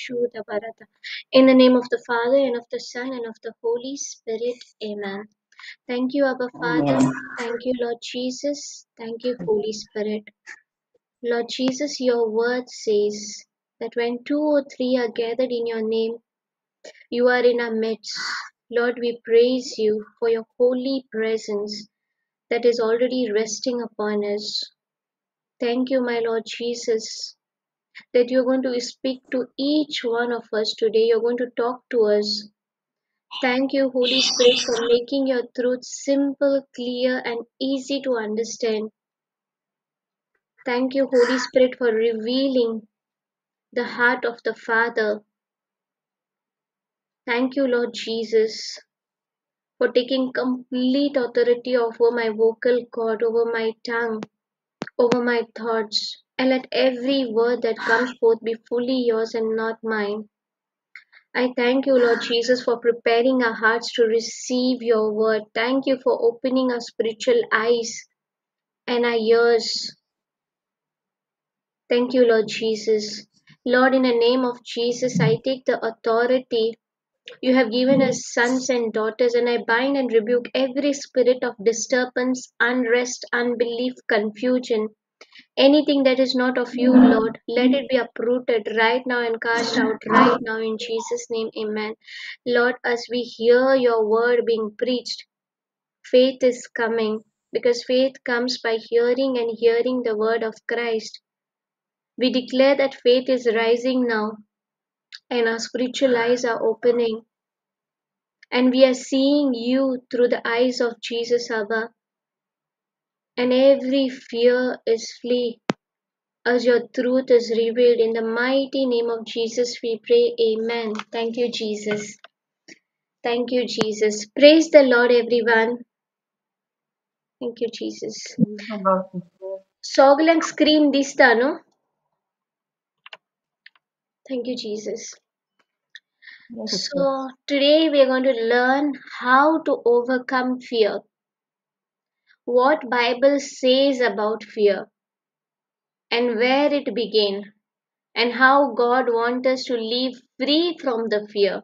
Shuddha Bharata. In the name of the Father, and of the Son, and of the Holy Spirit. Amen. Thank you, Abba Father. Amen. Thank you, Lord Jesus. Thank you, Holy Spirit. Lord Jesus, your word says that when two or three are gathered in your name, you are in our midst. Lord, we praise you for your holy presence that is already resting upon us. Thank you, my Lord Jesus, that you're going to speak to each one of us today. You're going to talk to us. Thank you, Holy Spirit, for making your truth simple, clear, and easy to understand. Thank you, Holy Spirit, for revealing the heart of the Father. Thank you, Lord Jesus, for taking complete authority over my vocal cord, over my tongue, over my thoughts, and let every word that comes forth be fully yours and not mine. I thank you, Lord Jesus, for preparing our hearts to receive your word. Thank you for opening our spiritual eyes and our ears. Thank you, Lord Jesus. Lord, in the name of Jesus, I take the authority you have given us sons and daughters, and I bind and rebuke every spirit of disturbance, unrest, unbelief, confusion. Anything that is not of you, Lord, let it be uprooted right now and cast out right now in Jesus' name, amen. Lord, as we hear your word being preached, faith is coming, because faith comes by hearing and hearing the word of Christ. We declare that faith is rising now, and our spiritual eyes are opening, and we are seeing you through the eyes of Jesus, Abba. And every fear is flee as your truth is revealed. In the mighty name of Jesus, we pray. Amen. Thank you, Jesus. Thank you, Jesus. Praise the Lord, everyone. Thank you, Jesus. सगल्यांक screen दिसता न्हू? Thank you, Jesus. Yes, sister. So today we are going to learn how to overcome fear. What Bible says about fear and where it began and how God wants us to live free from the fear.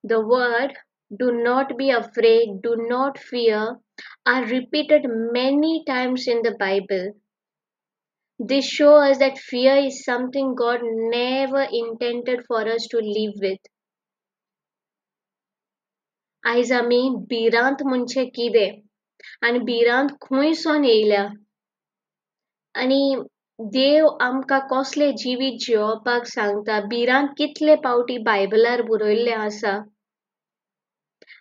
The word do not be afraid, do not fear are repeated many times in the Bible. This shows us that fear is something God never intended for us to live with. आयज आमी भिरांत म्हणजे कितें आनी भिरांत खंयसून येयल्या आनी देव आमकां कसलें जिवीत जियोवपाक सांगता, भिरांत कितले पावटी बायबलार बरयल्लें आसा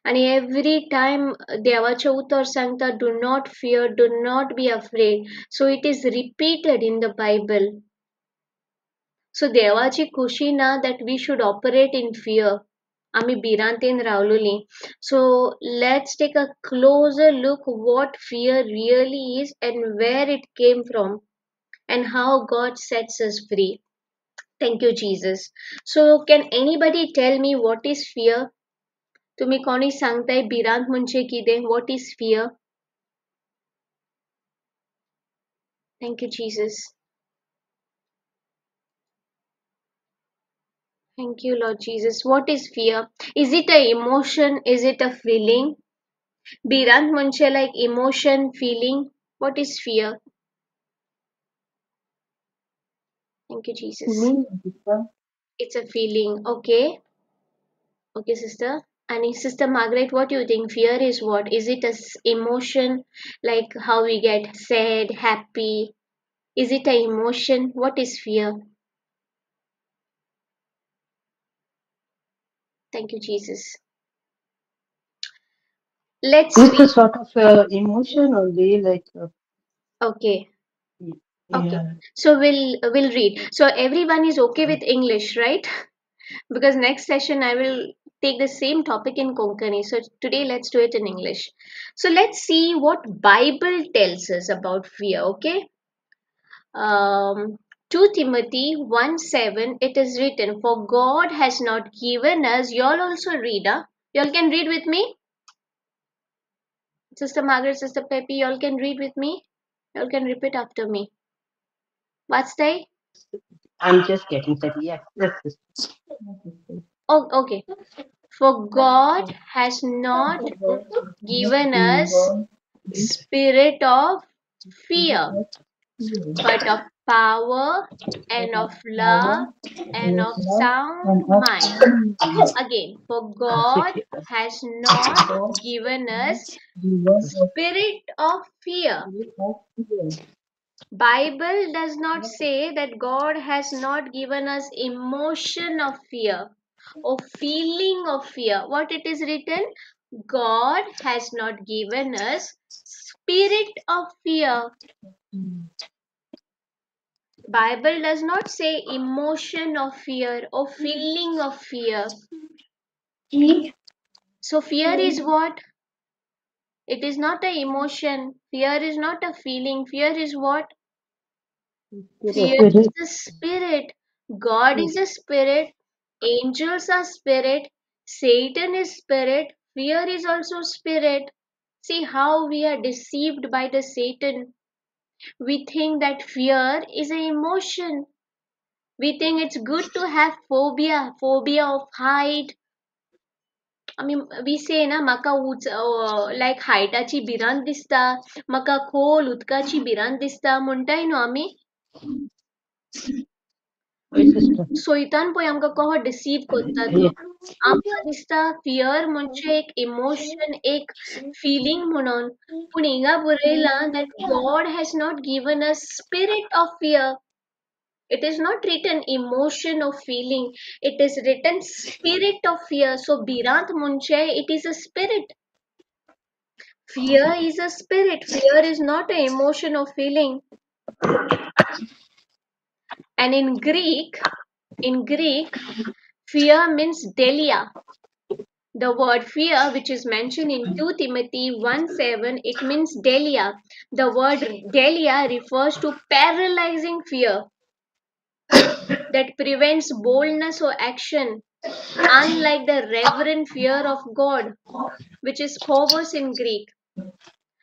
आनी एवरी टायम देवाचें उतर सांगता do not fear, do not be afraid. So it is repeated in the Bible. So देवाची खुशी ना that we should operate in fear. आमी भिरांतेन रावलोली. So let's take a closer look what fear really is and where it came from and how God sets us free. Thank you, Jesus. So can anybody tell me what is fear? तुमी कोणी सांगताय भिरांत म्हणजे कितें? What is fear? Thank you, Jesus. Thank you, Lord Jesus. What is fear? Is it an emotion? Is it a feeling? भिरांत म्हणजे like emotion, feeling. What is fear? Thank you, Jesus. Feeling, sister. It's a feeling. Okay. Okay, sister. And Sister Margaret, what do you think? Fear is what? Is it a emotion, like how we get sad, happy? Is it an emotion? What is fear? Thank you, Jesus. Let's It's a read. sort of emotion only, like. Okay. Okay. Yeah. So we'll read. So everyone is okay with English, right? Because next session I will take the same topic in Konkani. So today let's do it in English. So let's see what Bible tells us about fear. Okay. 2 Timothy 1:7, it is written, for God has not given us. You all also read, huh? You all can read with me? Sister Margaret, Sister Peppy, you all can read with me? You all can repeat after me. What's that? I'm just getting set. Yes, yes, sister. Oh, okay. For God has not given us spirit of fear, but of power and of love and of sound mind. Again, for God has not given us spirit of fear. Bible does not say that God has not given us emotion of fear or feeling of fear. What it is written? God has not given us spirit of fear. Bible does not say emotion of fear or feeling of fear. So fear is what? It is not an emotion. Fear is not a feeling. Fear is what? Fear is a spirit. God is a spirit. Angels are spirit. Satan is spirit. Fear is also spirit. See how we are deceived by the Satan. We think that fear is an emotion. We think it's good to have phobia, phobia of height. I mean, we say ना म्हाका उंच लायक हायटाची भिरांत दिसता, म्हाका खोल उदकाची भिरांत दिसता म्हणटाय न्हू आमी. सैतान पळय आमकां कसो डिसीव करता तो. आमकां दिसता फियर म्हणजे एक इमोशन, एक फिलींग म्हणून. पूण हिंगा बरयलां that God has not given a spirit of fear. It is not written emotion or feeling. It is written spirit of fear. So भिरांत म्हणजे it is a spirit. Fear is a spirit. Fear is not an emotion or feeling. And in Greek, fear means delia. The word fear, which is mentioned in 2 Timothy 1:7, it means delia. The word delia refers to paralyzing fear that prevents boldness or action, unlike the reverent fear of God, which is phobos in Greek.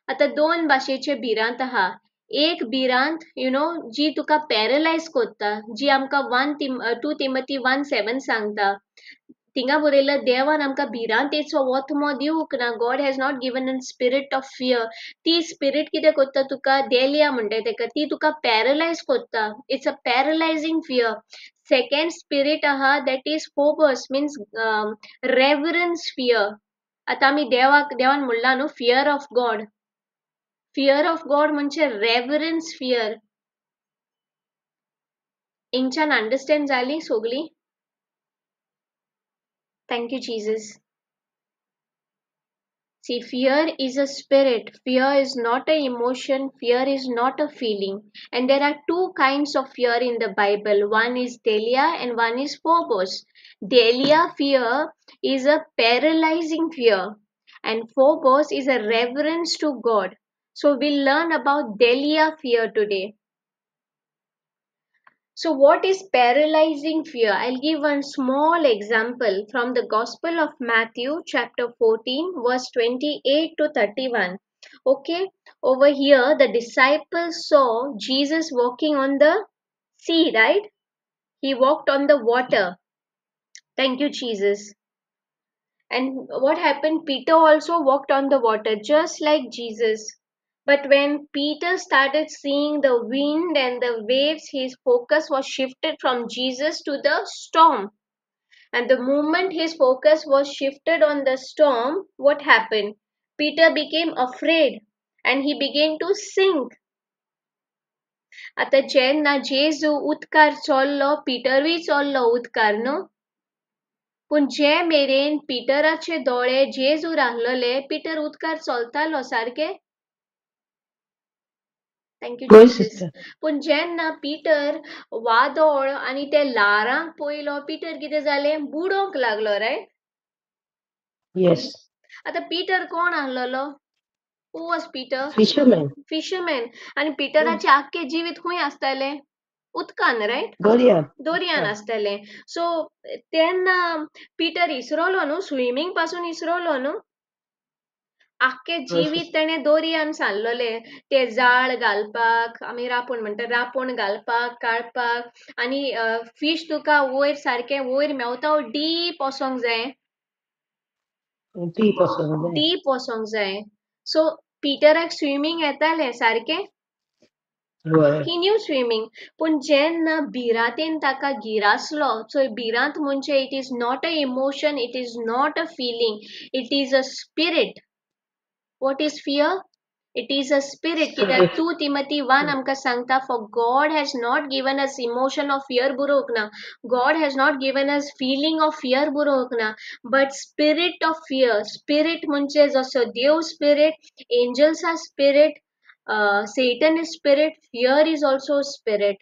आता दोन भाशेचे भिरांत आहा. एक भिरांत you know जी तुका paralyse करता, जी आमकां 2 Timothy 1:7 सांगता. थिंगा बरयलां देवान आमकां भिरांतेचो ओत्मो दिवंक ना. God has not given an spirit of fear. ती स्पिरीट कितें करता तुका, डेलिया म्हणटा तेका, ती तुका पॅरलायज करता. It's a paralyzing fear. Second spirit आहा that is phobos, means reverence fear. आतां आमी देवाक, देवान म्हणलां न्हू fear of God. Fear of God म्हणजे रेवरन्स फियर. हिंगच्यान अंडरस्टँड जाली सगळी? Thank you, Jesus. See, fear is a spirit. Fear is not an emotion. Fear is not a feeling. And there are two kinds of fear in the Bible. One is delia and one is phobos. Delia fear is a paralyzing fear, and phobos is a reverence to God. So we'll learn about delia fear today. So what is paralyzing fear? I'll give one small example from the Gospel of Matthew chapter 14 verse 28 to 31. Okay, over here the disciples saw Jesus walking on the sea, right? He walked on the water. Thank you, Jesus. And what happened? Peter also walked on the water just like Jesus. But when Peter started seeing the wind and the waves, his focus was shifted from Jesus to the storm. And the moment his focus was shifted on the storm, what happened? Peter became afraid and he began to sink. आता जेन्ना जेजू उदकार चल्लो, पीटरूय चल्लो उदकार न्हू. पूण जे मेरेन पीटराचे दोळे जेजूर आसलेले, पीटर उदकार चलतालो सारके. Thank you Jesus. पूण जेन्ना पीटर वादळ आनी ते ल्हारांक पळयलो, पीटर कितें जालें, बुडोवंक लागलो, रायट? येस. आतां पीटर कोण आसलेलो? Who was Peter? Fisherman. Fisherman. आनी पीटराचें आख्खें जिवीत खंय आसतालें? उदकान, रायट? दर्यान. दर्यान आसतालें. सो तेन्ना पीटर इसरोलो न्हू, स्विमींग पासून इसरोलो न्हू. आख्खें जिवीत तेणें दोरयान सारलोलें. ते जाळ घालपाक, आमी रांपोण म्हणटा, रांपोण घालपाक, काडपाक आनी फीश तुका वयर सारकें वयर मेवता, डीप वचोंक जाय. डीप वचोंक जाय. डीप वचोंक जाय. सो पिटराक स्विमींग येतालें सारकें. He knew swimming. पूण जेन्ना भिरांतेन ताका गिरासलो, चोय भिरांत म्हणजे it is not a emotion, it is not a feeling, it is a spirit. What is fear? It is a spirit. कित्याक 2 Timothy 1 आमकां सांगता, for God has not given us emotion of fear बरोवंक ना, God has not given us feeling of fear बरोवंक ना, but spirit of fear. Spirit म्हणजे जसो देव spirit, angels are spirit, Satan is spirit, fear is also spirit.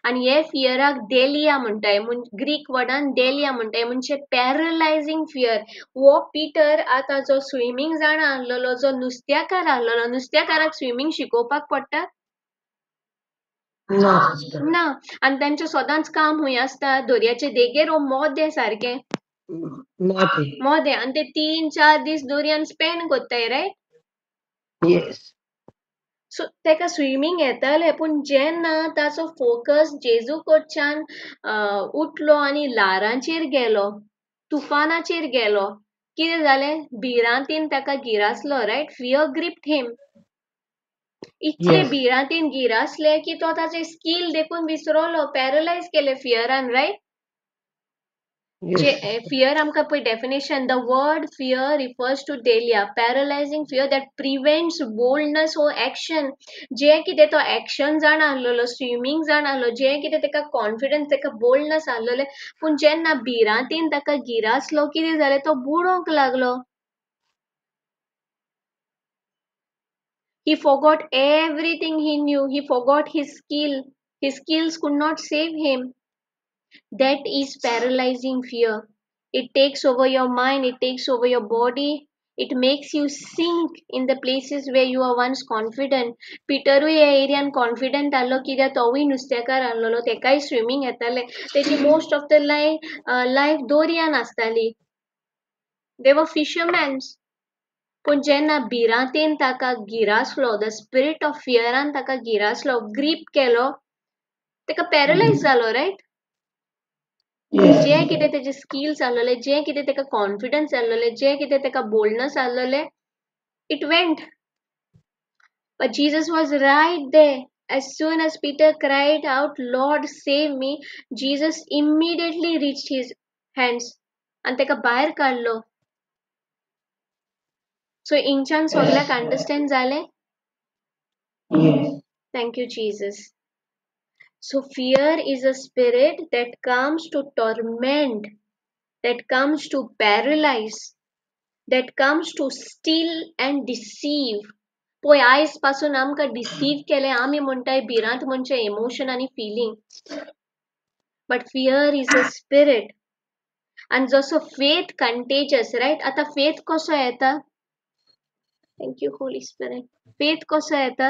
आनी हे फियराक dahlia म्हणटाय, ग्रीक वर्डान डेलिया म्हणटाय, म्हणजे पॅरलायझींग फियर. हो पिटर आतां जो स्विमींग जाणा आसलेलो, जो नुस्त्याकार आसलेलो, नुस्त्याकाराक स्विमींग शिकोवपाक पडटा ना. आनी तांचें सदांच काम खंय आसता? दर्याचे देगेर वो मोदें, सारकें मोदें. आनी ते 3-4 दीस दर्यान स्पेंड करताय, रायट? येस. सो ताका स्विमींग येतालें, पूण जेन्ना ताचो फोकस जेजू कडच्यान उठलो आनी ल्हारांचेर गेलो, तुफानाचेर गेलो, कितें जालें? भिरांतीन ताका गिरासलो, रायट? Fear gripped him. इतले भिरांतीन गिरासले की तो ताचे स्कील देखून विसरलो, पॅरलायज केले फियरान, रायट? फियर आमकां पळय definition, the word fear refers to dahlia, paralysing fear that prevents boldness or action. जें कितें तो एक्शन जाणा आसलेलो, स्विमींग जाणा आसलो, जें कितें ताका कॉन्फिडन्स, ताका बोल्डनस आसलेलें, पूण जेन्ना भिरांतीन ताका गिरासलो, कितें जालें? तो बुडोवंक लागलो. He forgot everything he knew. He forgot his skill. His skills could not save him. That is paralyzing fear. It takes over your mind, it takes over your body, it makes you sink in the places where you are once confident. पिटरूय ह्या एरियान confident आसलो, कित्याक तोवूय नुस्तेकार आसलेलो, तेकाय swimming येतालें, तेजी most of the life दोरयान आसताली. They were fishermans. पूण जेन्ना भिरांतेन ताका गिरासलो, the spirit of फियरान ताका गिरासलो, ग्रीप केलो, ताका पॅरलायज जालो, रायट? जे कितें तेजे स्किल्स आसलेले, जे कितें ताका कॉन्फिडन्स आसलेले, जे कितें ताका बोल्डनस आसलेले, it went. But Jesus was right there. As soon as Peter cried out, Lord save me, Jesus immediately reached his hands आनी ताका भायर काडलो. सो इंगच्यान सगल्याक अंडरस्टँड जालें? Thank you Jesus. So fear is a spirit that comes to torment, that comes to paralyze, that comes to steal and deceive. पळय आयज पासून आमकां डिसीव केलें, आमी म्हणटाय भिरांत म्हणजे इमोशन आनी feeling, but fear is a spirit. आनी जसो फेथ कंटेजस, रायट? आतां फेथ कसो येता? Thank you Holy Spirit. Faith कसो येता?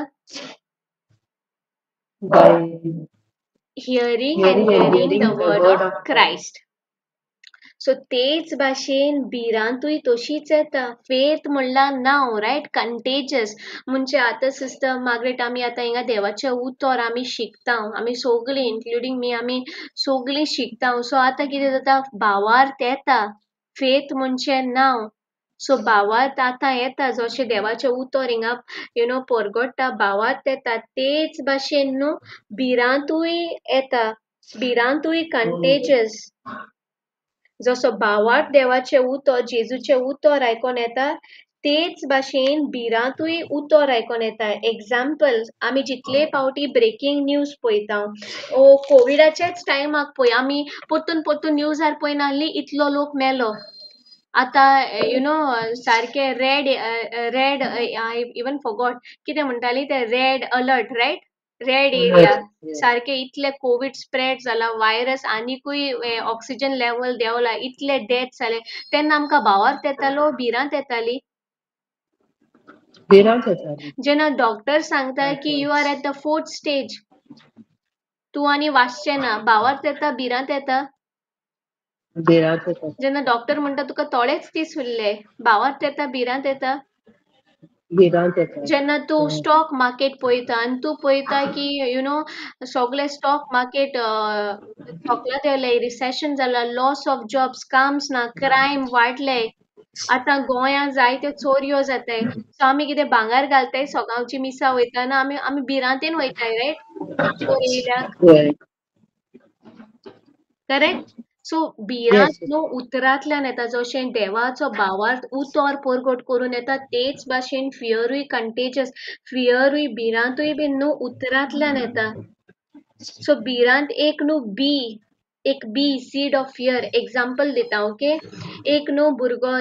By hearing and hearing the word of Christ. So तेच भाशेन भिरांतूय तशीच येता. फेथ म्हणल्यार नांव, रायट? कंटेजस म्हणजे आतां सिस्टर मार्गरेट, आमी आतां हिंगा देवाचें उतर आमी शिकता, आमी सगळीं इन्क्लुडींग मी, आमी सगळीं शिकता. सो आतां कितें जाता? भावार्थ येता. फेथ म्हणजे नांव. सो भावार्थ आतां येता, जशें देवाचें उतर हिंगा you know परगट्टा, भावार्थ येता, तेच भाशेन न्हू भिरांतूय येता, भिरांतूय कंटेजस. जसो भावार्थ देवाचें उतर, जेजूचें उतर आयकोन येता, तेच भाशेन भिरांतूय उतर आयकोन येता. एग्जाम्पल, आमी जितले फावटी ब्रेकींग न्यूज पळयता, ओ कोविडाच्याच टायमाक पळय, आमी परतून परतून न्यूजार पळयनासली, इतलो लोक मेलो. आतां you know सारकें red red I even forgot कितें म्हणटाली ते, red alert, right? Red area, सारकें इतले कोवीड स्प्रेड जाला, वायरस आनिकूय ऑक्सिजन लेवल देंवला, इतले डेथ जाले, तेन्ना आमकां भावार्थ येतालो, भिरांत येताली. भिरांत येताली जेन्ना डॉक्टर सांगता की you are at the 4th stage, तूं आनी वाचचें ना, भावार्थ येता, भिरांत येता. भिरांत येता. जेन्ना डॉक्टर म्हणटा तुका थोडेच दीस उरले, भावार्थ येता, भिरांत येता. भिरांत येता. जेन्ना तूं स्टॉक मार्केट पळयता आनी तूं पळयता की you know सगळे स्टॉक मार्केट सोकला देंवले, रिसेशन जाला, लॉस ऑफ जॉब्स, काम्स ना, क्रायम वाडले, आतां गोंयांत जायत्यो चोरयो जाताय, सो आमी कितें भांगर घालताय, सकाळची मिसा वयताना आमी आमी भिरांतेन वयताय, रायट? चोर येयल्याक. करेक्ट? सो भिरांत न्हू उतरांतल्यान येता. जशें देवाचो भावार्थ उतर परगट करून येता, तेच भाशेन फियरूय कंटेजस, फियरूय भिरांतूय बीन न्हू उतरांतल्यान येता. सो भिरांत एक न्हू बी, एक बी सीड ऑफ फियर. एग्जाम्पल दिता, ओके? एक न्हू भुरगो,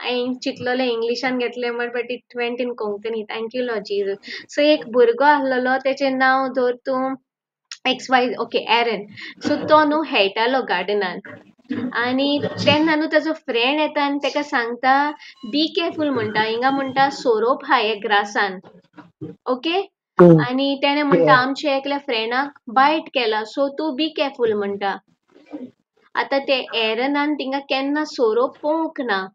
हांवें चिंतलेलें इंग्लिशान घेतलें म्हण, but it went in Konkani, thank you Lord Jesus. So एक भुरगो आसलेलो, तेचें नांव धर तूं एक्स वाय, ओके, एरन. सो तो न्हू खेळटालो गार्डनान आनी तेन्ना न्हू ताजो फ्रेंड येता आनी ताका सांगता, बी केअरफूल म्हणटा, हिंगा म्हणटा सोरोप आहा हे ग्रासान, ओके? आनी तेणें म्हणटा आमच्या एकल्या फ्रेंडाक बायट केला, सो तूं बी केअरफूल म्हणटा. आतां ते एरनान थिंगा केन्ना सोरोप पळोवंक ना,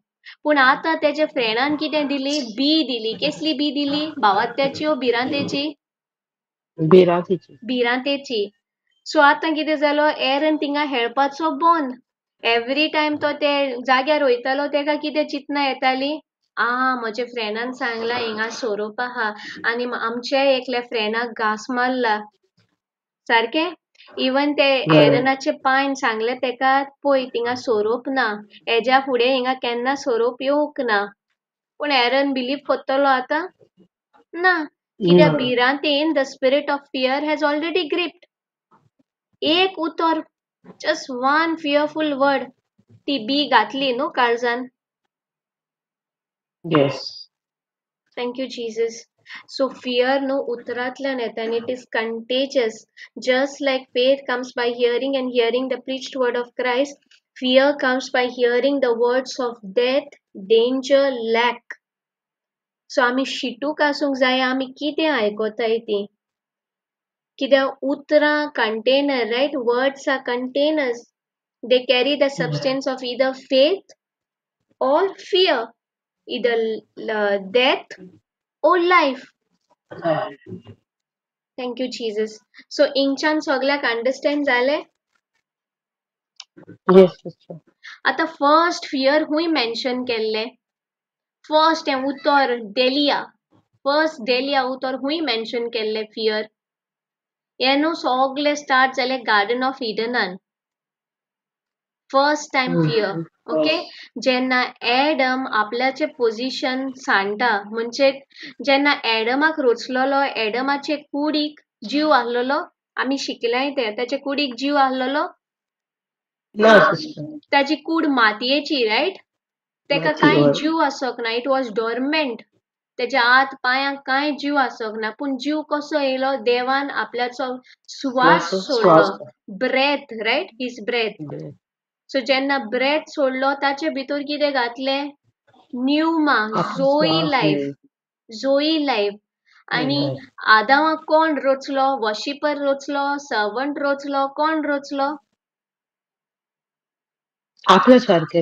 पूण आतां तेज्या फ्रेंडान कितें दिली? बी दिली. केसली बी दिली? भावात्याची वो भिरांतेची? भिरांतेची. भिरांतेची. सो आतां कितें जालो, एरन थिंगा खेळपाचो बंद. एवरी टायम तो ते जाग्यार वयतालो, तेका कितें चिंतना येताली, आ म्हज्या फ्रेंडान सांगलां हिंगा सोरोप आहा आनी आमच्या एकल्या फ्रेंडाक घास मारला, सारकें? इवन ते एरनाचे पायन सांगलें तेका, पळय थिंगा सोरोप ना, हेज्या फुडें हिंगा केन्ना सोरोप येवंक ना. पूण एरन बिलीव करतलो आतां? ना. कित्याक भिरांतेन the spirit of fear has already gripped. एक उतर, जस्ट वन फियरफूल वर्ड, ती बी घातली न्हू काळजान. Yes. Thank you Jesus. So fear न्हू उतरांतल्यान येता आनी it is contagious. Just like faith comes by hearing and hearing the preached word of Christ, fear comes by hearing the words of death, danger, lack. So आमी शिटूक आसूंक जाय आमी कितें आयकताय ती. कित्याक उतरां container, right? Words are containers. They carry the substance of either faith or fear, either death or life. Thank you Jesus. So इंगच्यान सगळ्याक अंडरस्टँड जालें? Yes sister. आतां फर्स्ट फियर खूंय मेन्शन केल्लें? फर्स्ट हें उतर डेलिया, फर्स्ट डेलिया उतर खूंय mention केल्लें फियर? हें न्हू सगळें स्टार्ट जालें गार्डन ऑफ इडनान. First time fear, okay? जेन्ना एडम आपल्याचें पोजिशन सांडटा, म्हणजे जेन्ना एडमाक रोचलेलो, एडमाचे कुडीक जीव आसलेलो, आमी शिकल्याय तें, ताचे कुडीक जीव आसलेलो? ना सिस्टर. ताची कूड मातयेची, रायट? तेका कांय जीव आसोंक ना, it was dormant. तेच्या हात पांयांक कांय जीव आसोंक ना. पूण जीव कसो येयलो? देवान आपल्याचो सुवास सोडलो, breath, right? His breath. So जेन्ना ब्रेथ सोडलो, ताचे भितर कितें घातलें? न्यूमा, जोई लायफ, जोई लायफ. आनी आदामाक कोण रोचलो? वर्शिपर रोचलो, सर्वंट रोचलो, कोण रोचलो? आपल्या सारकें.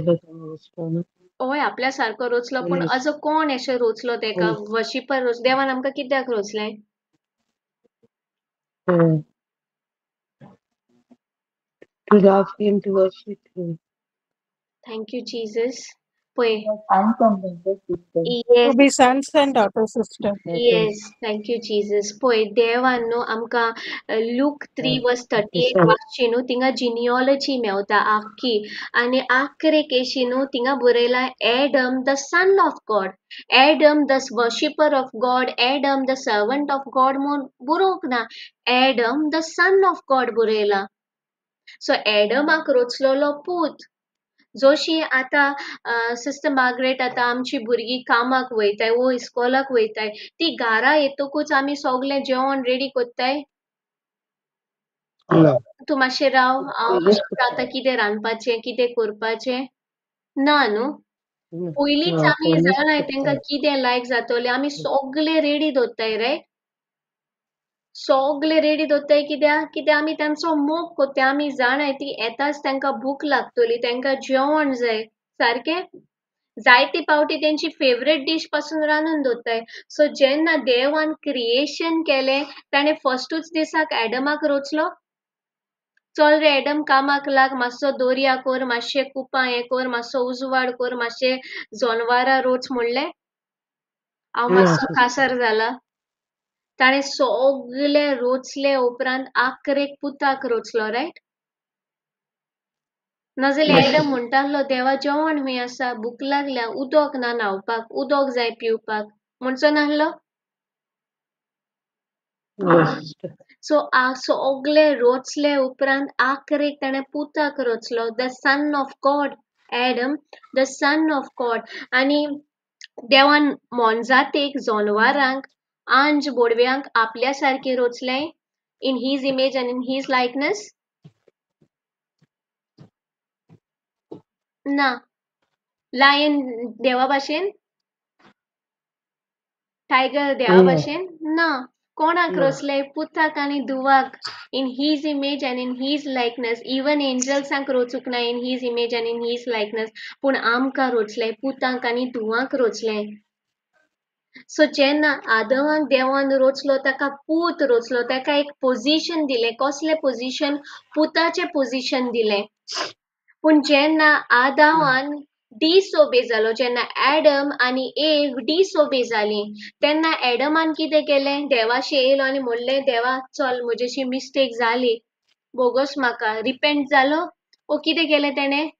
हय, आपल्या सारको रोचलो. पूण असो कोण अशें रोचलो तेका? वर्शिपर रोच. देवान आमकां कित्याक रोचलें? To love him, to worship him. Thank you Jesus. पळय, To be sons and daughters, sister. Yes, thank you Jesus. पळय, देवान न्हू आमकां लूक 3 वर्स 38 वाचची न्हू, थिंगा जिनियोलॉजी मेवता आख्खी आनी आखरेक येशी न्हू थिंगा बरयलां Adam the son of God, Adam the worshipper of God, Adam the servant of God म्हूण बरोवंक ना, Adam the son of God बरयलां. सो एडमाक रोचलेलो पूत. जशी आतां सिस्टर मार्गरेट, आतां आमची भुरगीं कामाक वयताय वो इस्कॉलाक वयताय, ती घरा येतकूच आमी सगळें जेवण रेडी कोत्ताय? तूं मातशें राव, हांव चिंतता आतां कितें रांदपाचें, कितें करपाचें. ना न्हू, पयलींच आमी जाणाय तेंकां कितें लायक जातोलें, आमी सगळें रेडी दवरताय, रायट? सगळे रेडी दवरताय कित्याक? कित्याक आमी तांचो मोग कोत्ताय. आमी जाणाय ती येताच तांकां भूक लागतली, तांकां जेवण जाय, सारकें? जायते पावटी तेंची फेवरेट डीश पासून रांदून दवरताय. सो जेन्ना देवान क्रिएशन केलें ताणें फर्स्टूच दिसाक एडमाक रोचलो, चल रे एडम कामाक लाग, मातसो दोरया कोर, मातशें कुपां हें कोर, मातसो उजवाड कोर, मातशें जनवारां रोच म्हणलें? हांव ना मातसो सिस्टर. कासार जाला. ताणें सगलें रोचले उपरांत आखरेक पुताक रोचलो, रायट? नाजाल्यार येस एडम सिस्टर. म्हणटा आसलो, देवा जेवण खंय आसा, भूक लागल्या, उदक ना न्हांवपाक, उदक जाय पिवपाक, म्हणचो नासलो? Yes sister. सो सगले रोचले उपरांत आखरेक ताणें पुताक रोचलो, the son of God, Adam the son of God. आनी देवान मोनजातीक, जनवारांक, आंज बोडव्यांक आपल्या सारके रोचले, in his image and in his likeness. ना लायन देवा भाशेन, टायगर देवा ना. भाशेन ना. कोणाक ना. रोचले? पुताक आनी धुवाक, in his image and in his likeness. Even एंजल्सांक रोचूंक ना in his image and in his likeness, पूण आमकां रोचले, पुतांक आनी धुवांक रोचले. सो जेन्ना आदमाक देवान रोचलो ताका पूत रोचलो, ताका एक पोझिशन दिलें. कसलें पोझिशन? पुताचें पोझिशन दिलें. पूण जेन्ना आदावान डिसोबे जालो, जेन्ना एडम आनी एव डिसोबे जालीं, तेन्ना एडमान कितें केलें? देवाशी येयलो आनी म्हणलें, देवा चल म्हजेशी मिस्टेक जाली, बोगोस म्हाका. रिपेंट जालो. ओ कितें केलें तेणें?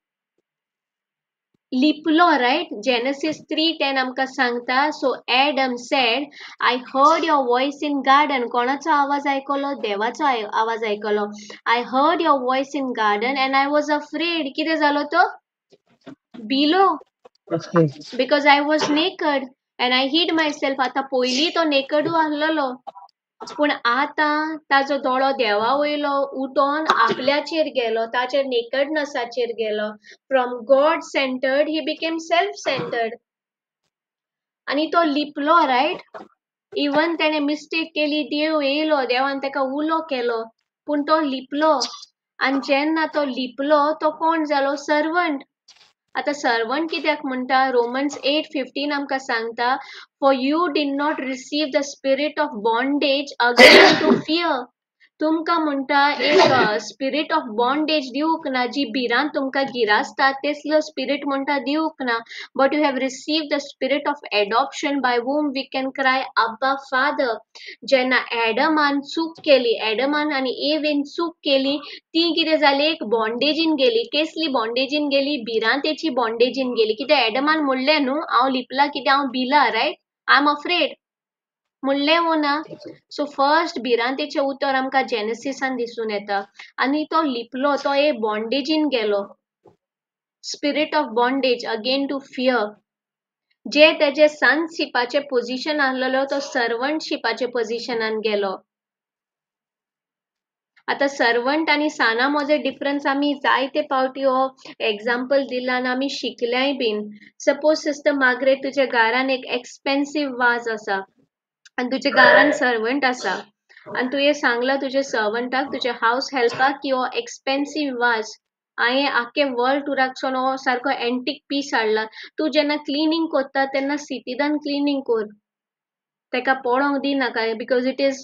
लिपलो, रायट? जेनेसीस 3:10 आमकां सांगता, so Adam said, I heard your voice in garden. कोणाचो आवाज आयकलो? देवाचो आवाज आयकलो. I heard your voice in garden and I was afraid. कितें जालो तो? Below. Because I was naked and I hid myself. आतां पयलीं तो नेकडू आसलेलो, पूण आतां ताजो दोळो देवा वयलो उठोन आपल्याचेर गेलो, ताचेर नेकडनसाचेर गेलो. From God centred he became self centred आनी तो लिपलो, रायट? इवन तेणें मिस्टेक केली, देव येयलो, देवान ताका उलो केलो, पूण तो लिपलो. आनी जेन्ना तो लिपलो तो कोण जालो? सर्वंट. आतां सर्वंट कित्याक म्हणटा? रोमन्स 8:15 आमकां सांगता, for you did not receive the spirit of bondage again to fear. तुमकां म्हणटा एक स्पिरीट ऑफ बॉन्डेज दिवंक ना, जी भिरांत तुमकां गिरासता तेसलो स्पिरीट म्हणटा दिवंक ना, but you have receive the spirit of adoption by whom we can cry Abba father. जेन्ना एडमान चूक केली, एडमान आनी एवेन चूक केली, ती कितें जाली? एक बॉन्डेजीन गेली. केसली बॉन्डेजीन गेली? भिरांतेची बॉन्डेजीन गेली. कित्याक एडमान म्हणलें न्हू, हांव लिपला कित्याक हांव भिला, रायट? I am afraid म्हणलें वो ना? सो फर्स्ट भिरांतेचें उतर आमकां जेनेसिसान दिसून येता. आनी तो लिपलो, तो एक बॉन्डेजीन गेलो, spirit of bondage again to fear. जे तेजे सनशिपाचें पोझिशन आसलेलो तो सर्वंटशिपाचे पोझिशनान गेलो. आतां सर्वंट आनी साना मदें डिफरन्स आमी जायते पावटी हो एग्जाम्पल दिला आनी आमी शिकल्याय बीन. सपोज सिस्टर मार्गरेट, तुज्या घरान एक एक्सपेन्सीव वाज आसा आनी तुज्या घरान सर्वंट आसा आनी तुवें सांगलां तुज्या सर्वंटाक, तुज्या हावस हेल्पाक की हो एक्सपेन्सीव वाज हांवें आख्खे वर्ल्ड टुराकसून हो सारको एंटीक पीस हाडला, तूं जेन्ना क्लिनींग कोत्ता तेन्ना सितीदान क्लिनींग कोर, तेका पडोंक दिनाका, because it is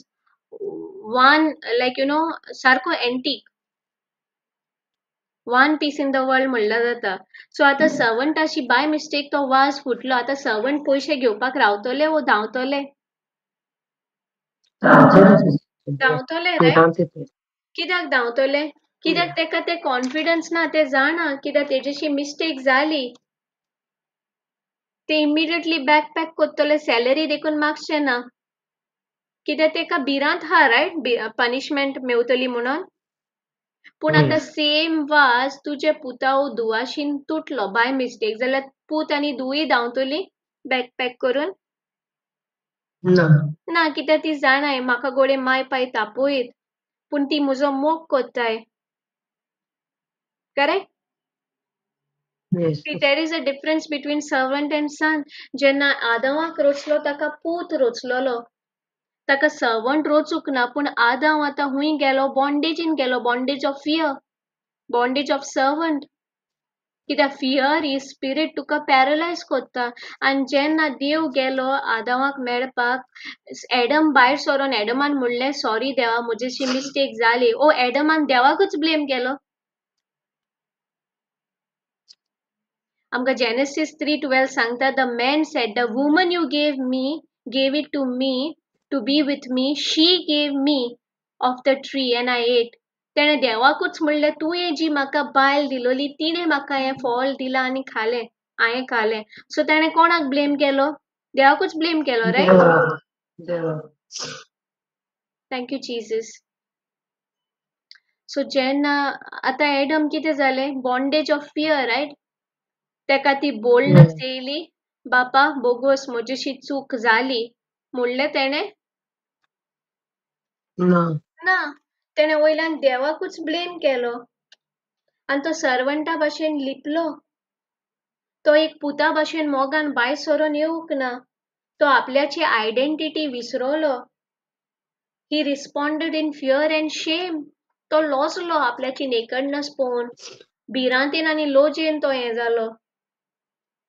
one like you know सारको antique, one piece in the world म्हणल्यार जाता. सो आतां सर्वंटाशी बाय मिस्टेक तो वाज फुटलो, आतां सर्वंट पयशे घेवपाक रावतले वो धांवतले? धांवतले, रायट? कित्याक धांवतले? कित्याक तेका ते कॉन्फिडन्स ना, ते जाणा कित्याक तेजेशी मिस्टेक जाली, ते इमिडिएटली बॅक पॅक कोत्तले, सॅलरी देखून मागचे ना, कित्याक तेका भिरांत हा, रायट? पनिशमेंट मेवतली म्हणून. पूण आतां सेम वाज तुजे पुता वो धुवाशीन तुटलो बाय मिस्टेक जाल्यार पूत आनी धुवूय धांवतली बॅक पॅक करून? ना. ना, कित्याक ती जाणाय म्हाका गोडे माय पाय तापोयत, पूण ती म्हजो मोग कोत्ताय. Correct? Yes. There is a difference between servant and son. जेन्ना आदमाक रोचलो ताका पूत रोचलोलो, ताका सर्वंट रोचूंक ना, पूण आदांव आतां हुंय गेलो? बॉन्डेजीन गेलो, bondage of fear, bondage of servant. कित्याक फियर ही स्पिरीट तुका पॅरलायज कोत्ता. आनी जेन्ना देव गेलो आदामाक मेळपाक, एडम भायर सरोन एडमान म्हणलें सॉरी देवा, म्हजेशी मिस्टेक जाली. ओ एडमान देवाकूच ब्लेम केलो. आमकां जेनेसीस 3:12 सांगता, the man said the woman you gave me gave it to me to be with me, she gave me of the tree and I ate. तेणें देवाकूच म्हणलें तुवें जी म्हाका बायल दिलोली तिणें म्हाका हें फळ दिलां आनी खालें, हांवें खालें. सो तेणें कोणाक ब्लेम केलो? देवाकूच ब्लेम केलो, रायट? देवा. Thank you Jesus. सो जेन्ना आतां एडम कितें जालें, बॉन्डेज ऑफ फियर, रायट? तेका ती बोल्डनस येयली, बापा बोगोस म्हजेशी चूक जाली म्हणलें तेणें ना, तेणें वयल्यान देवाकूच ब्लेम केलो आनी तो सर्वंटा भाशेन लिपलो. तो एक पुता भाशेन मोगान भायर सरोन येवंक ना, तो आपल्याची आयडेंटिटी विसरलो. He responded in fear and shame. तो लॉजलो आपल्याची नेकडनस पळोवन, भिरांतेन आनी लोजेन तो हें जालो.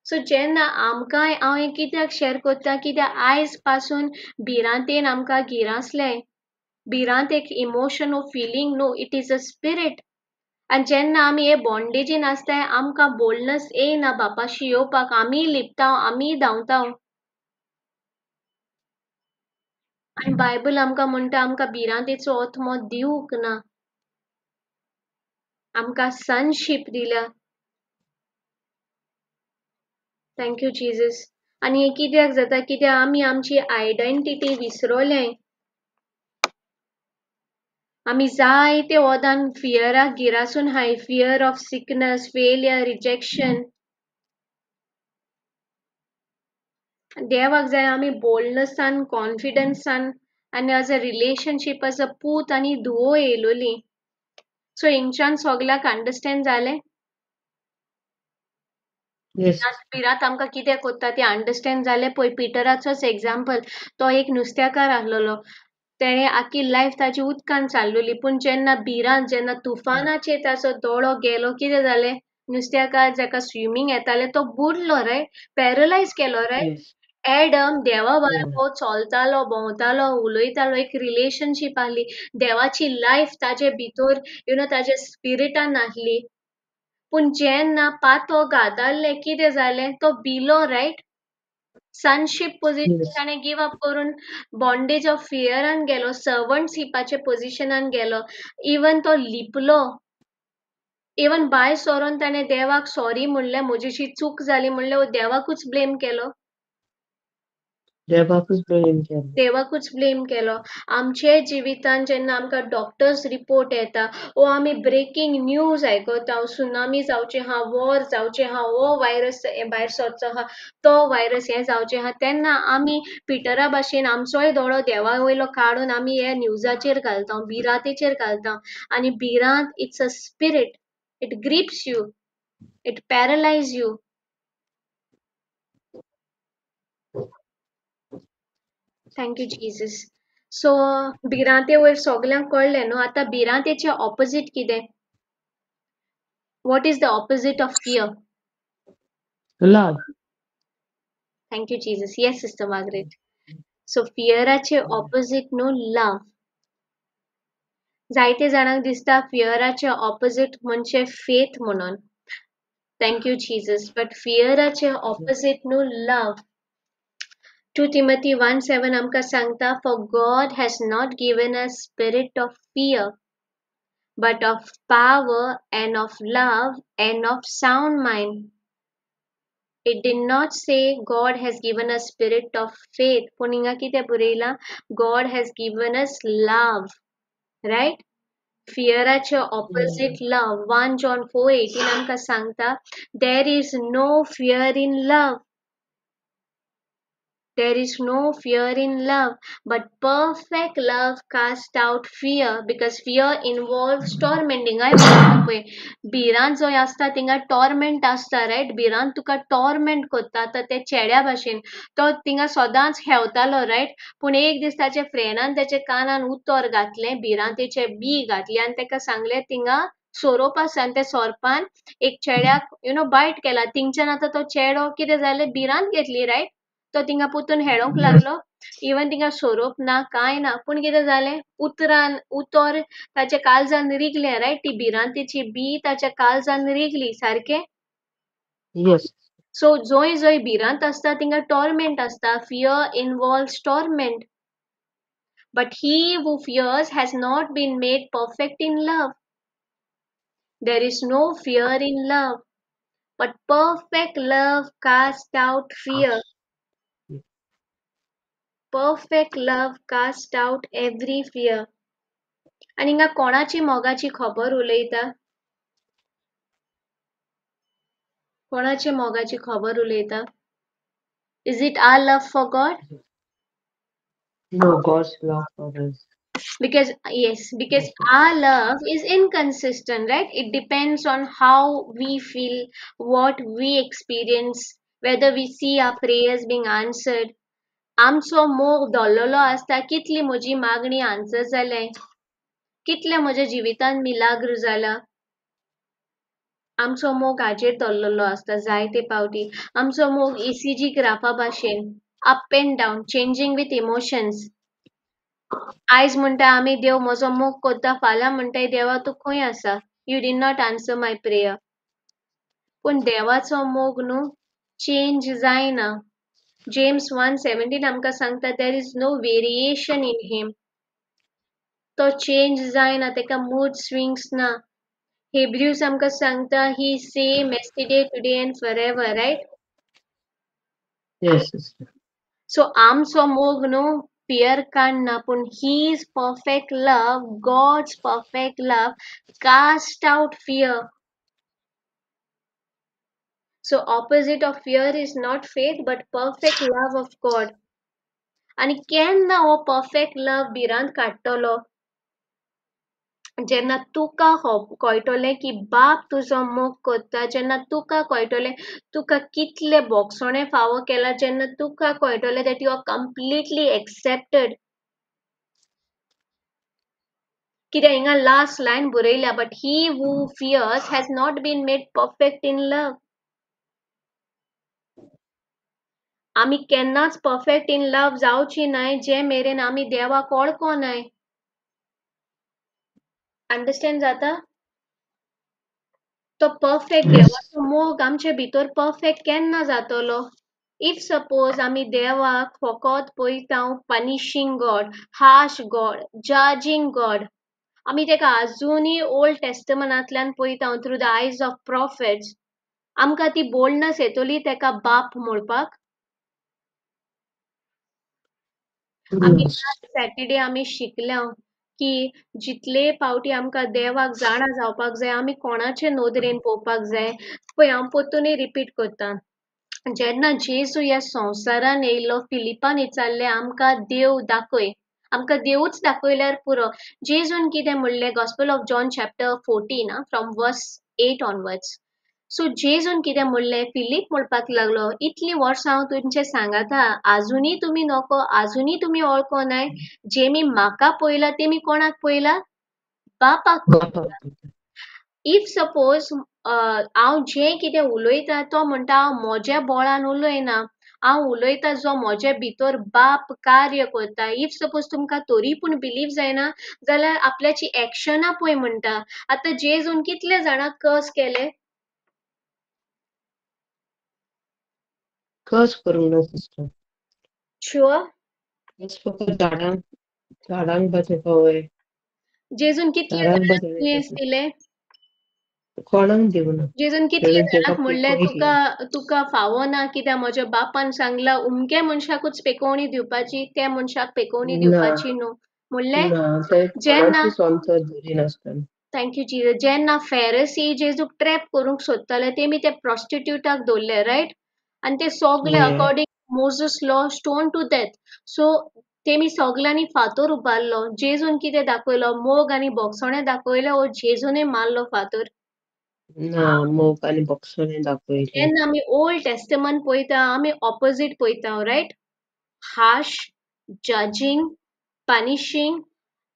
सो जेन्ना आमकां, हांव हें कित्याक शेअर करता, कित्याक आयज पासून भिरांतेन आमकां गिरासलें. भिरांत एक इमोशन ओ फिलींग न्हू, it is a spirit. आनी जेन्ना आमी हे बॉन्डेजीन आसताय आमकां बोल्डनस येयना बापाशी येवपाक, आमीय लिपता, आमीय धांवता. आनी बायबल आमकां म्हणटा आमकां भिरांतेचो आत्मो दिवंक ना, आमकां सनशीप दिल्या. Thank you Jesus. आनी हें कित्याक जाता, कित्याक आमी आमची आयडेंटिटी विसरले. आमी जायते वोदान फियराक गिरासून हाय, fear of sickness, failure, rejection. देवाक जाय आमी बोल्डनसान, कॉन्फिडन्सान आनी as a relationship, as a पूत आनी धुवो येयलोली. सो हिंगच्यान सगल्याक अंडरस्टँड जालें? भिरांत आमकां कितें कोत्ता तें अंडरस्टँड जालें? पळय पिटराचोच एग्जाम्पल, तो एक नुस्त्याकार आसलेलो, तेणें आख्खी लायफ ताजी उदकान चाललोली. पूण जेन्ना भिरांत, जेन्ना तुफानाचेर ताचो दोळो गेलो, कितें जालें? नुस्त्याकार जाका स्विमींग येतालें तो बुडलो, रायट? पॅरलायज केलो, रायट? एडम देवा बरोबर चलतालो, भोंवतालो, उलयतालो, एक रिलेशनशीप आहली, देवाची लायफ ताजे भितर, you know, ताजे स्पिरिटान आहली. पूण जेन्ना पातो गादारलें, कितें जालें? तो भिलो, रायट? सनशीप पोझिशन ताणें गिव अप करून बॉन्डेज ऑफ फियरान गेलो, सर्वंटशिपाच्या पोझिशनान गेलो. इवन तो लिपलो, इवन भायर सरोन ताणें देवाक सॉरी म्हणलें, म्हजीशी चूक जाली म्हणलें, देवाकूच ब्लेम केलो. देवाकूच ब्लेम केलो. आमचे जिवितान जेन्ना आमकां डॉक्टर्स रिपोर्ट येता ओ आमी ब्रेकींग न्यूज आयकता, सुनामी जावचे आहा, वॉर जावचे आहा, हो व्हायरस भायर सरचो आहा, तो व्हायरस हें जावचें आहा, तेन्ना आमी पिटरा भाशेन आमचोय दोळो देवा वयलो काडून आमी हे न्यूजाचेर घालता, भिरांतेचेर घालता. आनी भिरांत it's a spirit, it grips you, it paralyse you. Thank you Jesus. So भिरांते वयर सगल्यांक कळ्ळें न्हू? आतां भिरांतेचें ऑपोजीट कितें? What is the opposite of fear? Love. Thank you Jesus. Yes sister Margaret. So फियराचें opposite न्हू लव. जायते जाणांक दिसता फियराचें ऑपोजीट म्हणजे फेथ म्हणून. Thank you Jesus. But फियराचें opposite न्हू लव. 2 Timothy 1:7 आमकां सांगता, for God has not given us spirit of fear, but of power and of love and of sound mind. It did not say God has given us spirit of faith. पूण हिंगा कितें बरयलां? God has given us love, right? फियराचें opposite love. 1 John 4:18 आमकां सांगता, there is no fear in love. There is no fear in love, but perfect love casts out fear, because fear involves tormenting. भिरांत जो आसता थिंगा torment आसता, right? भिरांत तुका torment करता. आतां ते चेड्या भाशेन तो थिंगा सदांच हेवतालो, रायट? पूण एक दीस ताच्या फ्रेंडान ताच्या कानान उतर घातलें, भिरांतेचें बी घातलें आनी ताका सांगलें थिंगा सोरोप आसा आनी त्या सोरपान एक चेड्याक बायट केला. थिंगच्यान आतां तो चेडो कितें जालें, भिरांत घेतली, रायट? तो थिंगा परतून हेडोंक लागलो. इवन थिंगा सोरोप ना कांय ना, पूण कितें जालें, उतरान उतर ताच्या काळजान रिगलें, रायट? ती भिरांतेची बी ताच्या काळजान रिगली, सारकें? Yes. सो जंय जंय भिरांत आसता थिंगा टॉर्मेंट आसता. Fear involves torment. But he who fears has not been made perfect in love. There is no fear in love, but perfect love casts out fear. Perfect love casts out every fear. आनी हिंगा कोणाची मोगाची खबर उलयता? कोणाची मोगाची खबर उलयता? Is it our love for God? No, God's love for us. Because, yes, because our love is inconsistent, right? It depends on how we feel, what we experience, whether we see our prayers being answered. आमचो मोग दोल्लोलो आसता, कितली म्हजी मागणी answer जाले, कितले म्हज्या जिवितांत मिलाग्र जाला. आमचो मोग हाजेर दोल्लोलो आसता जायते पावटी. आमचो मोग ECG ग्राफा भाशेन, up and down, changing with emotions. आयज म्हणटा आमी देव म्हजो मोग करता, फाल्यां म्हणटाय देवा तूं खंय आसा, you did not answer my prayer. पूण देवाचो मोग न्हू चेंज जायना. जेम्स 1:17 आमकां सांगता there is no variation in him. तो चेंज जायना, ताका मूड स्विंग्स ना. हेब्रूज आमकां सांगता he same yesterday today and forever, right? Yes, sister. So आमचो मोग न्हू फियर काडना, पूण his perfect love, God's perfect love cast out fear. So opposite of fear is not faith but perfect love of God. आनी केन्ना हो perfect love भिरांत काडटलो? जेन्ना तुका कळटलें की बाप तुजो मोग करता, जेन्ना तुका कळटलें तुका कितले बोगसणे फावो केला, जेन्ना तुका कळटलें that you are completely accepted. कित्याक हिंगा लास्ट लायन बरयल्या, but he who fears has not been made perfect in love. आमी केन्नाच परफेक्ट इन लव जावची नाय जे मेरेन आमी देवाक वळखो नाय. अंडरस्टँड जाता? तो परफेक्ट देवाचो मोग आमचे भितर परफेक्ट केन्ना जातलो? If suppose आमी देवाक फकत पळयता punishing God, harsh God, judging God, आमी ताका आजुनूय ओल्ड टेस्टमनांतल्यान पळयता through the eyes of prophets, आमकां ती बोल्डनस येतली ताका बाप म्हणपाक? आमी सॅटर्डे आमी शिकल्या की जितले पावटी आमकां देवाक जाणा जावपाक जाय, आमी कोणाचे नदरेन पळोवपाक जाय. पळय हांव परतूनय रिपीट करता, जेन्ना जेजू ह्या संवसारान येयलो, फिलिपान विचारलें आमकां देव दाखय, आमकां देवूच दाखयल्यार पुरो. जेजून कितें म्हणलें? Gospel of John chapter 14 from verse 8 onwards. So जेजून कितें म्हणलें? फिलीप म्हणपाक लागलो, इतलीं वर्सां हांव तुमचें सांगाता, आजुनूय तुमी नको, आजुनूय तुमी वळखो नाय. जेमी म्हाका पळयला तेमी कोणाक पळयला? बापाक पळयला. If suppose हांव जें कितें उलयता तो म्हणटा हांव म्हज्या बोळान उलयना, हांव उलयता जो म्हज्या भितर बाप कार्य करता. If suppose तुमकां तरी पूण बिलीव जायना जाल्यार आपल्याची एक्शनां पळय म्हणटा. आतां जेजून कितले जाणांक कर्स केले? कर्स करूंक ना सिस्टर. शुअर? फकत झाडांक बचयता. जेजून कितले जाणांक दुयेंस दिले? कोणाक दिवना. जेजून कितले जाणांक म्हणलें तुका तुका फावो ना, कित्याक म्हज्या बापान सांगला उमक्या मनशाकूच पेकोवणी दिवपाची, त्या मनशाक पेकोवणी दिवपाची न्हू म्हणलें? जेन्ना thank you Jesus, जेन्ना फेरसी जेजूक ट्रॅप करूंक सोदताले तेमी ते प्रोस्टिट्यूटाक दवरले, रायट? आनी ते सगळे according Moses law stone to death. So तेमी सगळ्यांनी फातोर उबारलो. जेजून कितें दाखयलो? मोग आनी बोगसणें दाखयलें ओ जेजूनय मारलो फातोर? ना, मोग आनी बोगसणें दाखयलें. जेन्ना आमी ओल्ड टेस्टमंट पळयता आमी ऑपोजीट पळयता, right? Harsh, judging, punishing,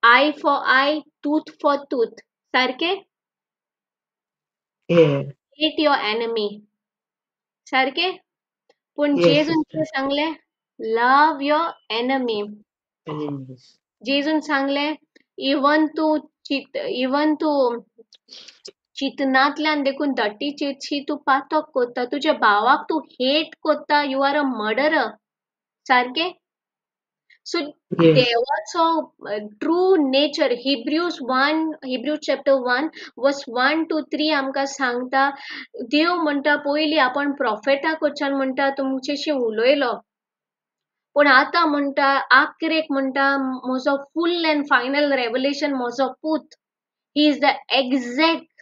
eye for eye, tooth for tooth, सारकें? Yeah. Hate your enemy. सारकें? पूण Yes, जेजून sister. कितें सांगलें? Love your enemy. Enemies. जेजून सांगलें, इवन तूं चित इवन तूं चिंतनांतल्यान देखून धटी चिंतशी तूं पातक कोत्ता, तुज्या भावाक तूं हेट कोत्ता, you are a murderer. सारकें? So Yes. देवाचो true nature, Hebrews 1, Hebrews chapter 1 verse 1 to 3 आमकां सांगता, देव म्हणटा पयलीं आपण प्रोफेटा कडच्यान म्हणटा तुमचेशी उलयलो, पूण आतां म्हणटा आखरेक म्हणटा म्हजो फूल एंड फायनल रेवलेशन म्हजो पूत, he is the exact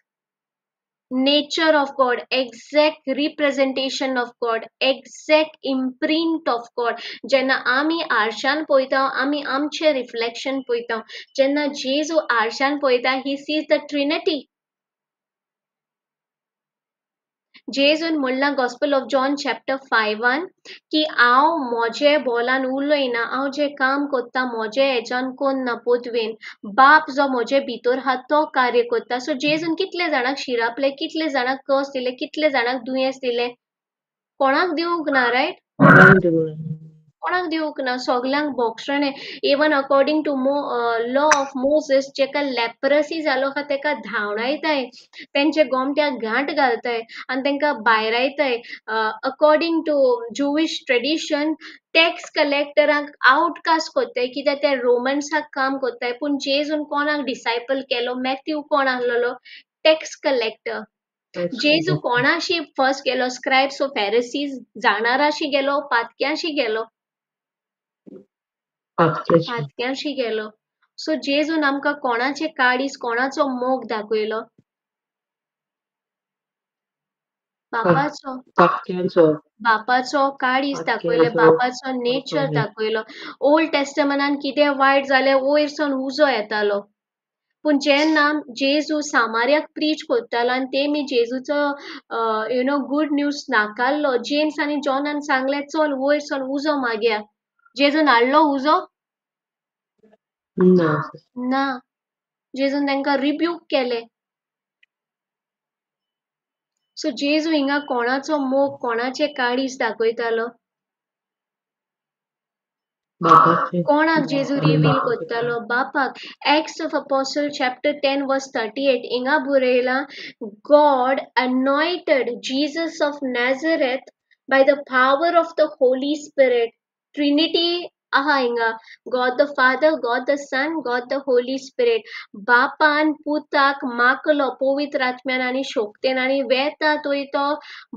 nature of God, exact representation of God, exact imprint of God. जेन्ना आमी आरशान पळयता आमी आमचें रिफ्लेक्शन पळयता. जेन्ना जेजू आरशान पळयता, he sees the Trinity. जेजून म्हणलां gospel of John chapter 5:1 की हांव म्हजे बोलान उलयना, हांव जें काम कोत्ता म्हजे हेच्यान कोन्ना पोतवेन, बाप जो म्हजे भितर आहा तो कार्य कोत्ता. सो जेजून कितले जाणांक शिरापले, कितले जाणांक कस दिले, कितले जाणांक दुयेंस दिले? कोणाक दिवंक ना, रायट? कोणाक दिवंक ना, सगल्यांक भोगसणें. Even according to law of Moses, जेका लेप्रसी जालो आहा तेका धांवडायताय, तेंचे गोमट्याक गांठ घालताय आनी तेंकां भायरायताय. According to Jewish tradition, tax कलेक्टरांक आवटकास्ट कोत्ताय, कित्याक ते रोमन्साक काम कोत्ताय. पूण जेजून कोणाक डिसायपल केलो? मॅथ्यू कोण आसलेलो? Tax collector. जेजू कोणाशी फर्स्ट गेलो? स्क्रायब्स ओ फेरेसीज, जाणाराशी गेलो, पातक्यांशी गेलो? पातक्यांशी गेलो. सो जेजून आमकां कोणाचे काळीज, कोणाचो मोग दाखयलो? बापाचो. बापाचो काळीज दाखयलो, बापाचो नेचर दाखयलो. ओल्ड टेस्टमेंटान कितें वायट जालें वयर सावन उजो येतालो, पूण जेन्ना जेजू सामार्याक प्रीच कोत्तालो आनी तेमी जेजूचो you know good news नाकारलो, James आनी जॉनान सांगलें चल वयर सावन उजो मागया. जेजून हाडलो उजो? ना. ना. जेजून तांकां रिब्यूक केलें. सो जेजू हिंगा कोणाचो मोग, कोणाचें काळीज दाखयतालो? कोणाक जेजू reveal कोत्तालो? बापाक. Acts of Apostle chapter 10 verse 38 हिंगा बरयलां, God anointed Jesus of Nazareth by the power of the Holy Spirit. Trinity आहा हिंगा, God the Father, God the Son, God the Holy Spirit. बापान पुताक माकलो पवित्र आत्म्यान आनी शोक्तेन, आनी वेता थंय तो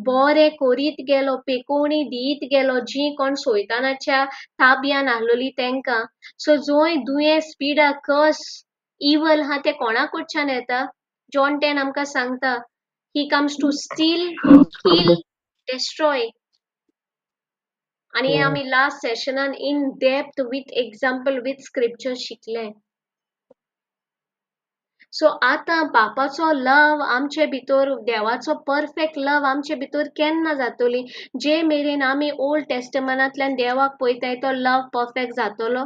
बरें करीत गेलो, पेकोवणी दीत गेलो जी कोण सैतानाच्या ताब्यान आसलोली तेंकां. सो जंय दुयेंस, पिडा, कस, इवल आहा तें कोणा कडच्यान येता? जॉन 10 आमकां सांगता, he comes to steal, kill, destroy. आनी आमी लास्ट सेशनान in depth with example with scripture शिकले. सो आतां बापाचो लव आमचे भितर, देवाचो परफेक्ट लव आमचे भितर केन्ना जातली? जे मेरेन आमी ओल्ड टेस्टमेंटांतल्यान देवाक पळयताय तो लव परफेक्ट जातलो.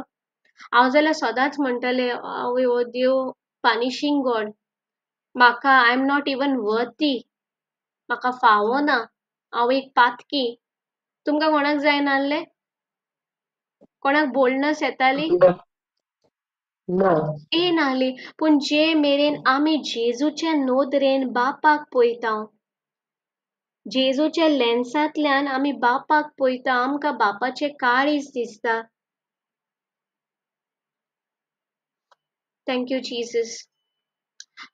हांव जाल्यार सदांच म्हणटलें, आवय हो देव पनिशींग गॉड, म्हाका I am not even worthy, म्हाका फावो ना, हांव एक पातकी. तुमकां कोणाक जाय नासलें? कोणाक बोल्डनस येताली? येनासली. पूण जे मेरेन आमी जेजूचे नदरेन बापाक पळयता, जेजूच्या लेन्सांतल्यान आमी बापाक पळयता, आमकां बापाचें काळीज दिसता. Thank you Jesus.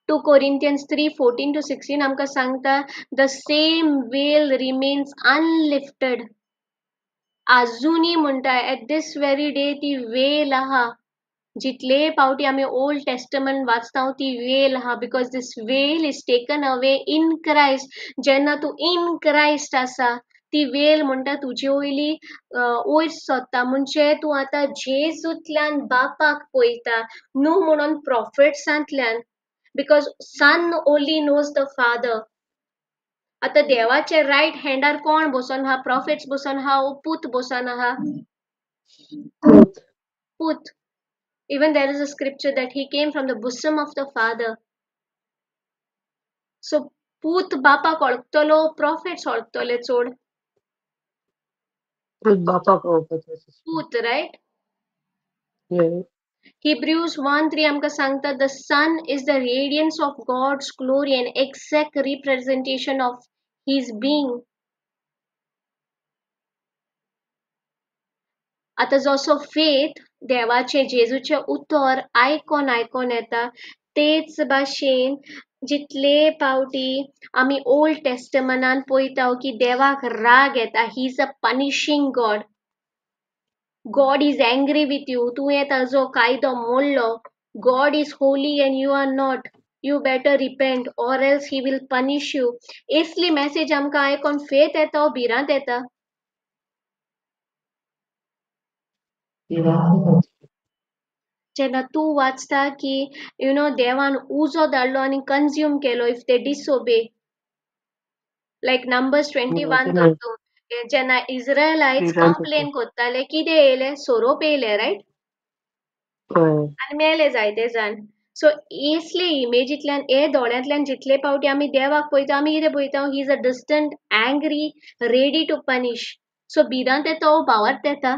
2 Corinthians 3:14 to 16 आमकां सांगता, the same veil remains unlifted. आजुनी म्हणटा एट this very day ती वेल आहा. जितले पावटी आमी ओल्ड टेस्टमेंट वाचता ती वेल आहा, because this veil is taken away in Christ. जेन्ना तूं इन क्रायस्ट आसा ती वेल म्हणटा तुजे वयली वयर सोदता, म्हणजे तूं आतां जेजूंतल्यान बापाक पळयता, न्हू म्हणून प्रोफेट्सांतल्यान, because Son only knows the Father. आतां देवाचे रायट हँडार कोण बसोन आहा? प्रोफेट्स बसोन आहा, पूत बसोन आहा? पूत. Even there is a scripture that he came from the bosom of the Father. So पूत बापाक वळखतलो, प्रॉफेट्स वळखतले चड? पूत बापाक वळखता सिस्टर. पूत, रायट? Yeah. Hebrews 1:3 आमकां सांगता, the son is the radiance of God's glory and exact representation of his being. आतां जसो faith देवाचें जेजूचें उतर आयकोन आयकोन येता, तेच भाशेन जितले पावटी आमी ओल्ड टेस्टमनान पळयता की देवाक राग येता, he is a punishing God, God is angry with you, तुवें ताजो कायदो मोडलो, God is holy and you are not, you better repent or else he will punish you. असली मॅसेज आमकां आयकोन फेथ येता वो भिरांत येता? जेन्ना तूं वाचता की you know देवान उजो धाडलो आनी कन्ज्यूम केलो if they disobey, like Numbers 21 तूं जेन्ना इस्रायलाइट्स कंप्लेन करताले, कितें येयले? सोरोप येयले, रायट? आनी मेले जायते जाण. सो असले इमेजींतल्यान, हे दोळ्यांतल्यान जितले पावटी आमी देवाक पळयता, आमी कितें पळयता? He is a distant, angry, ready to punish. So भिरांत येता वो भावार्थ येता?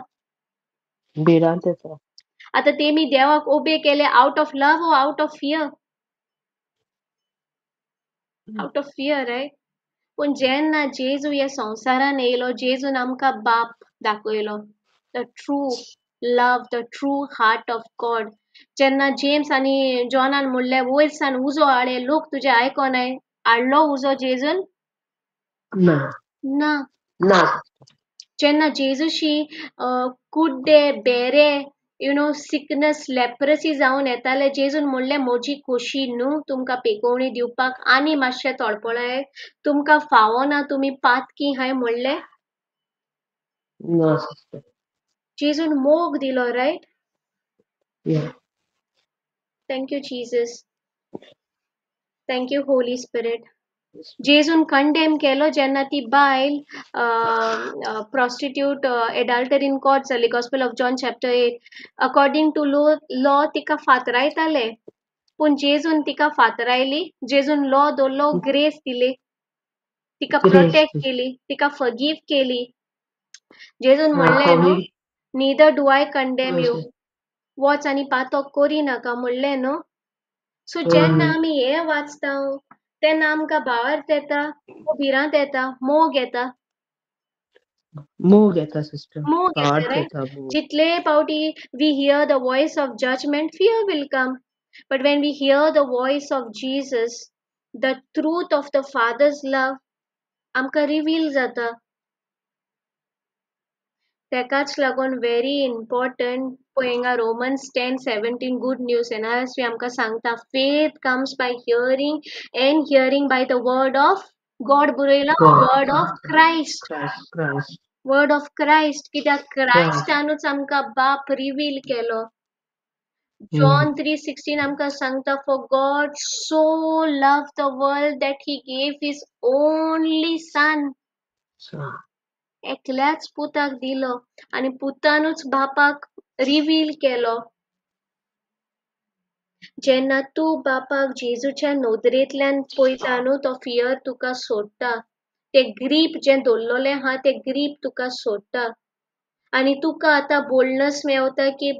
भिरांत येता. आतां तेमी देवाक ओबे केले out of love or out of fear? Out of fear, right? पूण जेन्ना जेजू ह्या संवसारान येयलो, जेजून आमकां बाप दाखयलो, the true love, the true heart of God. जेन्ना जेम्स आनी जॉनान म्हणलें वयर सान उजो हाडे, लोक तुजे आयकोनाय, हाडलो उजो जेजून? ना. ना. ना. जेन्ना जेजूशी कुड्डे, बेरे, you know sickness, leprosy जावन येताले, जेजून म्हणलें म्हजी खोशी न्हू तुमकां पेकोवणी दिवपाक, आनी मातशें तळपळाय, तुमकां फावना, तुमी पातकी हांवें म्हणलें? ना. जेजून मोग दिलो, right? Yeah. Thank you Jesus, thank you Holy Spirit. जेजून कंडेम केलो जेन्ना ती बायल प्रॉस्टिट्यूट एडाल्टरीन कॉट जाली, gospel of John chapter 8. According to law तिका फातरायताले, पूण जेजून तिका फातरायली, जेजून लॉ दवरलो, ग्रेस दिली, तिका प्रोटेक्ट केली, तिका फॉरगिव केली. जेजून म्हणलें न्हू, neither do I condemn you, वच आनी पातक करी नाका म्हणलें न्हू. सो जेन्ना आमी हें वाचता तेन्ना आमकां भावार्थ येता, भिरांत येता, मोग येता? मोग येता सिस्टर, मोग येता. जितले पावटी we hear the voice of judgement, fear will come. But when we hear the voice of Jesus, the truth of the Father's love आमकां रिवील जाता. तेकाच लागून व्हेरी इम्पॉर्टंट पळय हिंगा रोमन्स 10:17 गुड न्यूज NRSV आमकां सांगता, faith comes by hearing and hearing by the word of God. बरयला word of Christ, word of Christ. कित्याक क्रायस्टानूच आमकां बाप रिवील केलो. जॉन 3:16 आमकां सांगता, for God so love the world that he gave his only son. एकल्याच पुताक दिलो आनी पुतानूच बापाक रिवील केलो. जेन्ना तूं बापाक जेजूच्या नदरेंतल्यान पळयता न्हू, तो फियर तुका सोडटा, ते ग्रीप जें दवरलेलें आहा ते ग्रीप तुका सोडटा, आनी तुका आतां बोल्डनस मेवता की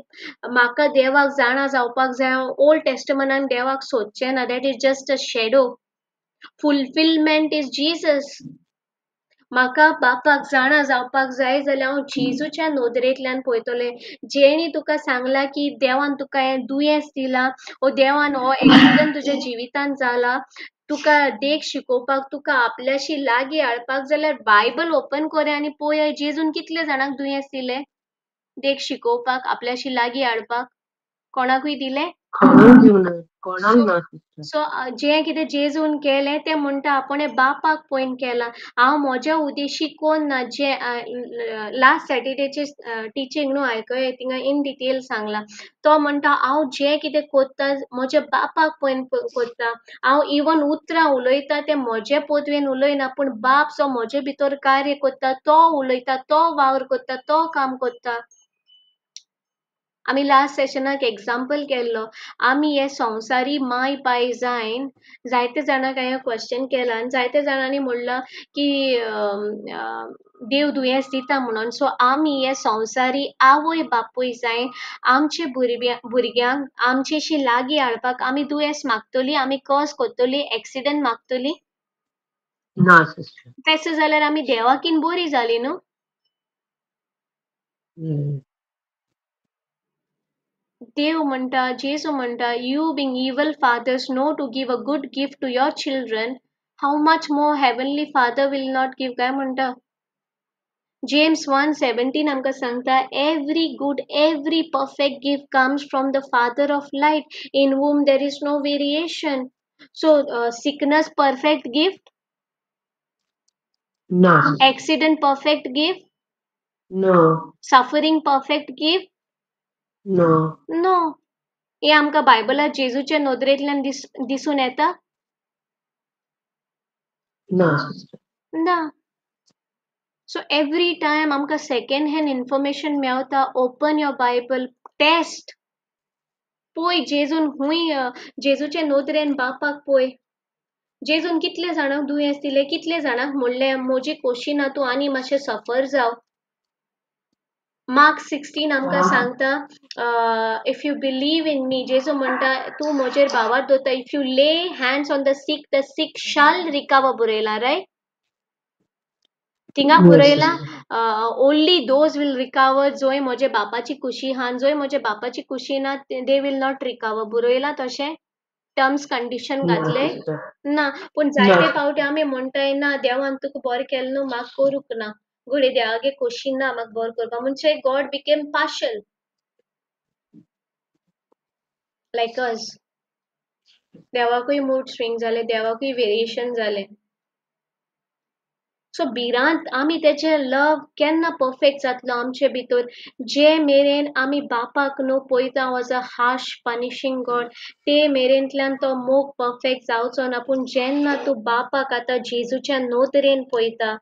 म्हाका देवाक जाणा जावपाक जाय. ओल्ड टेस्टमनान देवाक सोदचें ना, that is just a shadow, fulfilment is Jesus. म्हाका बापाक जाणा जावपाक जाय जाल्यार हांव जेजूच्या नदरेंतल्यान पळयतलें. जेणी तुका सांगलां की देवान तुका हें दुयेंस दिलां, वो देवान हो एक्सिडंट तुज्या जिवितान जाला, तुका देख शिकोवपाक, तुका आपल्याशी लागीं हाडपाक, जाल्यार बायबल ओपन कर आनी पळय जेजून कितले जाणांक दुयेंस दिलें देख शिकोवपाक, आपल्याशी लागीं हाडपाक. कोणाकूय दिलें? सो जें कितें जेजून केलें तें म्हणटा आपणें बापाक पळोवन केलां. हांव म्हज्या उद्देशी कोण ना. जें लास्ट सॅटर्डेचें टिचींग न्हू आयकय, थिंगा इन डिटेल सांगलां. तो म्हणटा हांव जें कितें कोत्ता म्हज्या बापाक पळोवन कोत्ता. हांव इवन उतरां उलयता तें म्हजे पदवेन उलयना, पूण बाप जो म्हजे भितर कार्य कोत्ता तो उलयता, तो वावर कोत्ता, तो काम कोत्ता. आमी लास्ट सेशनाक एग्जाम्पल केल्लो, आमी हे संवसारी माय पाय जायन जायते जाणांक हांवें क्वेश्चन केलां आनी जायते जाणांनी म्हणलां की देव दुयेंस दिता म्हणून. सो आमी हे संवसारी आवय बापूय जायन आमचे भुरग्यांक आमचेशी लागीं हाडपाक आमी दुयेंस मागतली, आमी कस करतली, एक्सिडंट मागतली? ना सिस्टर. तशें जाल्यार आमी देवाकीन बरी जाली न्हू? देव म्हणटा, जेजू म्हणटा, you being evil fathers know to give a good gift to your children, how much more heavenly father will not give काय म्हणटा. जेम्स 1:17 आमकां सांगता, every good, every perfect gift comes from the father of light, in whom there is no variation. So sickness perfect gift? ना. Accident perfect gift? No. Suffering perfect gift? No. No. हे आमकां बायबलात जेजूच्या नदरेंतल्यान दिसून येता? ना. ना. सो एवरी टायम आमकां second hand information मेवता, ओपन your Bible, test, पळय जेजून हुंय, जेजूचे नदरेन बापाक पळय. जेजून कितले जाणांक दुयेंस दिलें, कितले जाणांक म्हणलें म्हजी खोशी ना, तूं आनी मातशें सफर जाव. मार्क 16 आमकां सांगता, if you believe in me, जेजू म्हणटा तूं म्हजेर भावार्थ दवरता, if you lay hands on the sick, the sick shall recover बरयलां, रायट? थिंगा बरयलां ओन्ली those will recover जोय म्हजे बापाची खुशी आहा, जोय म्हजे बापाची खुशी ना they will not recover. बरयलां तशें? टर्म्स कंडिशन घातले ना. पूण जायते फावटी आमी म्हणटाय ना देवान तुका बरें केलें न्हू, म्हाका करूंक ना, घडये देवागे खोशी ना म्हाका बरें करपाक. म्हणजे God became partial like us. देवाकूय मूड स्विंग जाले, देवाकूय वेरिएशन जालें. सो भिरांत आमी तेचें लव केन्ना परफेक्ट जातलो आमचे भितर, जे मेरेन आमी बापाक न्हू पळयता was a harsh punishing God, ते मेरेंतल्यान तो मोग परफेक्ट जावचो ना. पूण जेन्ना तूं बापाक आतां जेजूच्या नदरेन पळयता,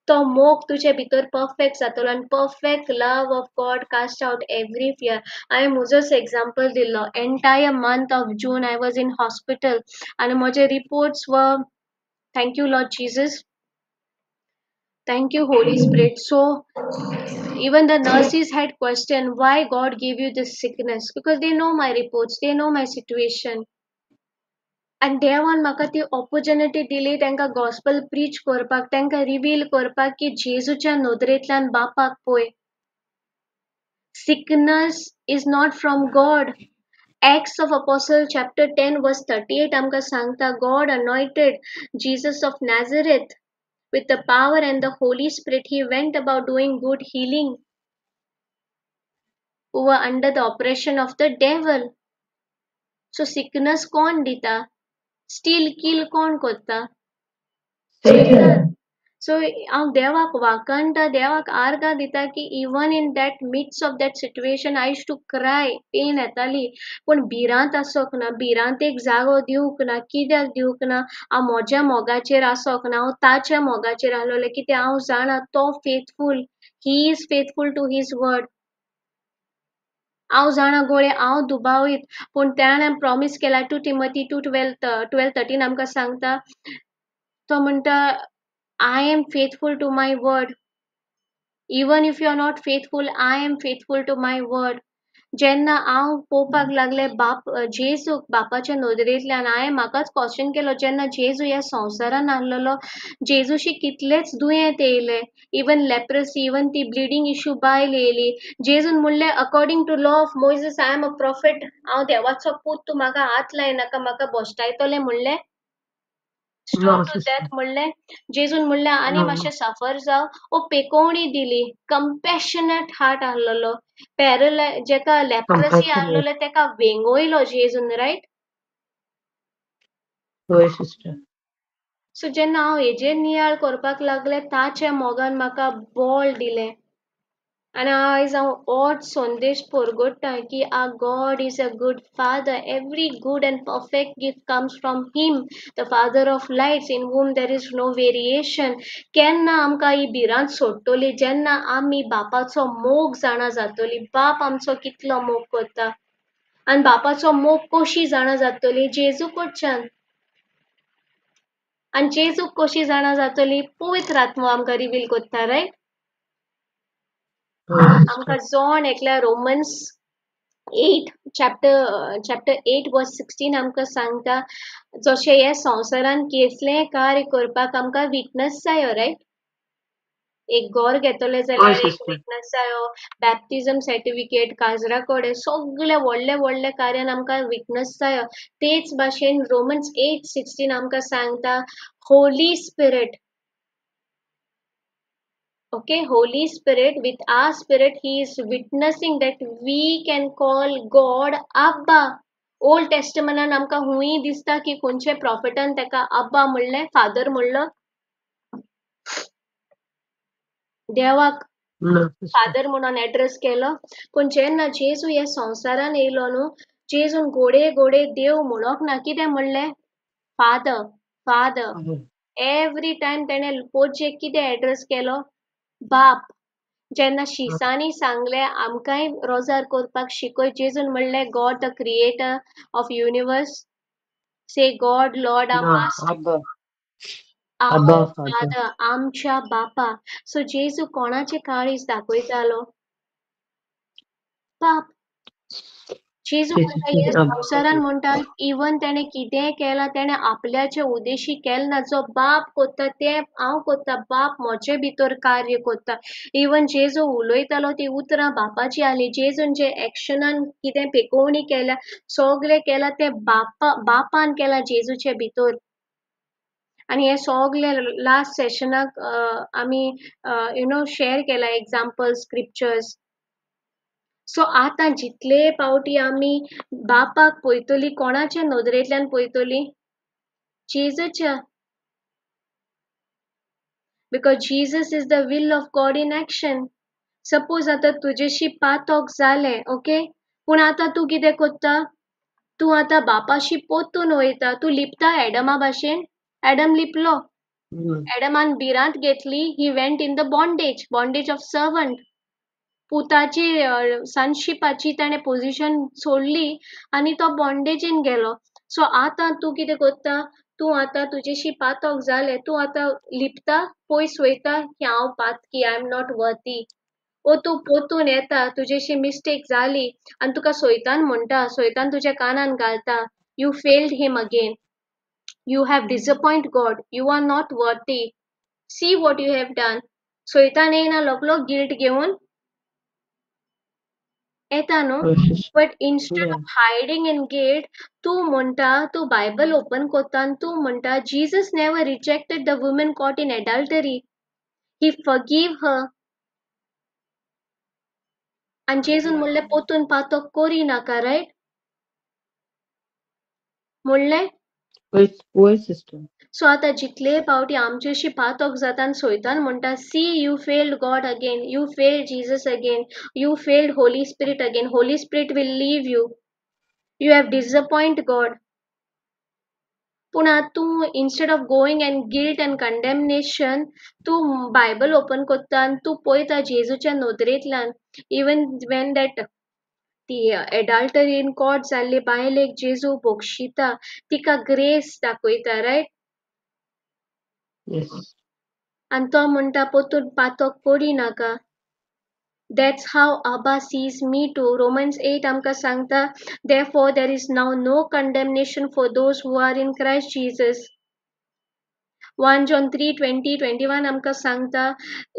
तो मोग तुजे भितर परफेक्ट जातलो. आनी perfect love of God cast out every fear. हांवें म्हजोच एग्जाम्पल दिल्लो, entire month of June I was in hospital आनी म्हजे reports were, thank you Lord Jesus, thank you Holy Spirit. So even the nurses had questioned why God gave you this sickness, because they know my reports, they know my situation. आनी देवान म्हाका ती opportunity दिली तांकां gospel preach करपाक, तांकां reveal करपाक की जेजूच्या नदरेंतल्यान बापाक पळय. Sickness is not from God. Acts of Apostle chapter 10 verse 38 आमकां सांगता, God anointed Jesus of Nazareth with the power and the Holy Spirit. He went about doing good, healing who were under the oppression of the devil. So sickness कोण दिता? Steal, kill कोण करता? Satan. So हांव देवाक वाखाणटा, देवाक आर्गां दिता की even in that midst of that situation I used to cry, pain येताली, पूण भिरांत आसोंक ना, भिरांतेक जागो दिवंक ना. कित्याक दिवंक ना? हांव म्हज्या मोगाचेर आसोंक ना, हांव ताच्या मोगाचेर आसलोलें. कित्याक हांव जाणा तो faithful, he is faithful to his word. हांव जाणा गोळे हांव दुबावीत, पूण ताणें प्रॉमीस केला. 2 Timothy 2:12-13 आमकां सांगता, तो म्हणटा I am faithful to my word. Even if you are not faithful, I am faithful to my word. जेन्ना हांव पळोवपाक लागलें बाप जेजू बापाच्या नदरेंतल्यान, हांवें म्हाकाच क्वेश्चन केलो, जेन्ना जेजू ह्या संवसारान आसलेलो, जेजूशी कितलेच दुयेंत येयले, इवन लेप्रसी, इवन ती ब्लिडींग इश्यू बायल येयली. जेजून म्हणलें, according to law of Moses I am a prophet, हांव देवाचो पूत, तूं म्हाका हात लायनाका, म्हाका भश्टायतलें म्हणलें, स्टोन टू डेथ म्हणलें. जेजून म्हणलें आनी मातशें सफर जाव. ओ पेकोवणी दिली, कंपॅशनेट हार्ट आसलेलो. पॅरलाय जेका लेप्रसी आसलेलो तेका वेंगयलो जेजून, रायट? हय सिस्टर. सो जेन्ना हांव हेजेर नियाळ करपाक लागलें, ताच्या मोगान म्हाका बळ दिलें. आनी आयज हांव होच संदेश परगट्टा की our God is a good father. Every good and perfect gift comes from him, the father of lights, in whom there is no variation. केन्ना आमकां ही भिरांत सोडटली? जेन्ना आमी बापाचो मोग जाणा जातली. बाप आमचो कितलो मोग करता आनी बापाचो मोग कशी जाणा जातली? जेजू कडच्यान. आनी जेजूक कशी जाणा जातली? पवित्र आत्मो आमकां रिवील करता, रायट? आमकां जण एकल्या Romans 8 chapter 8 verse 16 आमकां सांगता, जशें हे संवसारान कसलेंय कार्य करपाक आमकां विटनस जायो, रायट? एक घर घेतलें जाल्यार एक विटनस जायो, बॅप्टिजम सर्टिफिकेट, काजरा कडेन, सगळे व्हडले व्हडले कार्यान आमकां विटनस जायो. तेच भाशेन रोमन्स 8:16 आमकां सांगता, Holy Spirit, okay, Holy Spirit with our spirit, he is witnessing that we can call God Abba. Old Testament आमकां हुंय दिसता की खंयचे प्रॉफेटान ताका अब्बा म्हणलें, फादर म्हणलो, देवाक फादर म्हणून एड्रेस केलो. पूण जेन्ना जेजू ह्या संवसारान येयलो न्हू, जेजून गोडे गोडे देव म्हणोंक ना, कितें म्हणलें? Father, father. एवरी टायम तेणें पोरचेक कितें एड्रेस केलो? बाप. जेन्ना शिसांनी सांगलें आमकांय रोजार करपाक शिकय, जेजून म्हणलें God the creator of universe, say God Lord our master, our father, आमच्या बापा. सो जेजू कोणाचें काळीज दाखयतालो? बाप. जेजू म्हणटा ह्या संवसारान म्हणटा इवन तेणें कितेंय केलां तेणें आपल्याचे उद्देशी केलें ना, जो बाप कोत्ता तें हांव कोत्ता, बाप म्हजे भितर कार्य कोत्ता. इवन जेजू उलयतालो ती उतरां बापाची आसली. जेजून जे एक्शनान कितें पेकोवणी केल्या, सगळें केलां तें बापान केलां जेजूचे भितर. आनी हें सगळें लास्ट सेशनाक आमी you know share केलां एग्जाम्पल स्क्रिप्चर्स. सो आतां जितले पावटी आमी बापाक पळयतली, कोणाच्या नदरेंतल्यान पळयतली? जेजूच्या. Because Jesus is the will of God in action. Suppose आतां तुजेशी पातोक जालें, ओके, पूण आतां तूं कितें करता? तूं आतां बापाशी पोतून वयता. तूं लिपता एडमा भाशेन. एडम लिपलो, एडमान भिरांत घेतली, he went in the bondage, bondage of servant. पुताची सनशिपाची ताणें पोझिशन सोडली आनी तो बॉन्डेजीन गेलो. सो आतां तूं कितें करता? तूं आतां तुजेशी पातोक जालें, तूं आतां लिपता, पयस वयता की हांव पातकी, I am not वर्ती. ओ तूं पोतून येता, तुजेशी मिस्टेक जाली आनी तुका सोयतान म्हणटा, सोयतान तुज्या कानान घालता, you failed him again, you have disappoint God, you are not worthy, see what you have done. सोयतान येयना लोकलो गिल्ट घेवन येता न्हू. But instead of hiding in guilt, तूं म्हणटा, तूं बायबल ओपन करता आनी तूं म्हणटा, Jesus never rejected the woman caught in adultery, he forgive her. आनी जेजून म्हणलें पोतून पातोक करी नाका, रायट? म्हणलें. सो आतां जितले पावटी आमचेशी पातोक जाता आनी सोयतान म्हणटा, see you failed God again, you failed Jesus again, you failed Holy Spirit again, Holy Spirit will leave you, you have disappoint God. पूण आतां तूं instead of going and guilt and condemnation, तूं बायबल ओपन करता आनी तूं पळयता जेजूच्या नदरेंतल्यान. Even when that ती एडाल्टरीन कॉट जाल्ली बायलेक जेजू बक्षिता, तिका ग्रेस दाखयता, रायट? आनी तो म्हणटा पोतून पातोक करी नाका. That's how Abba sees me too. Romans 8 आमकां सांगता, therefore there is now no condemnation for those who are in Christ Jesus. 1 John 3:20-21 आमकां सांगता,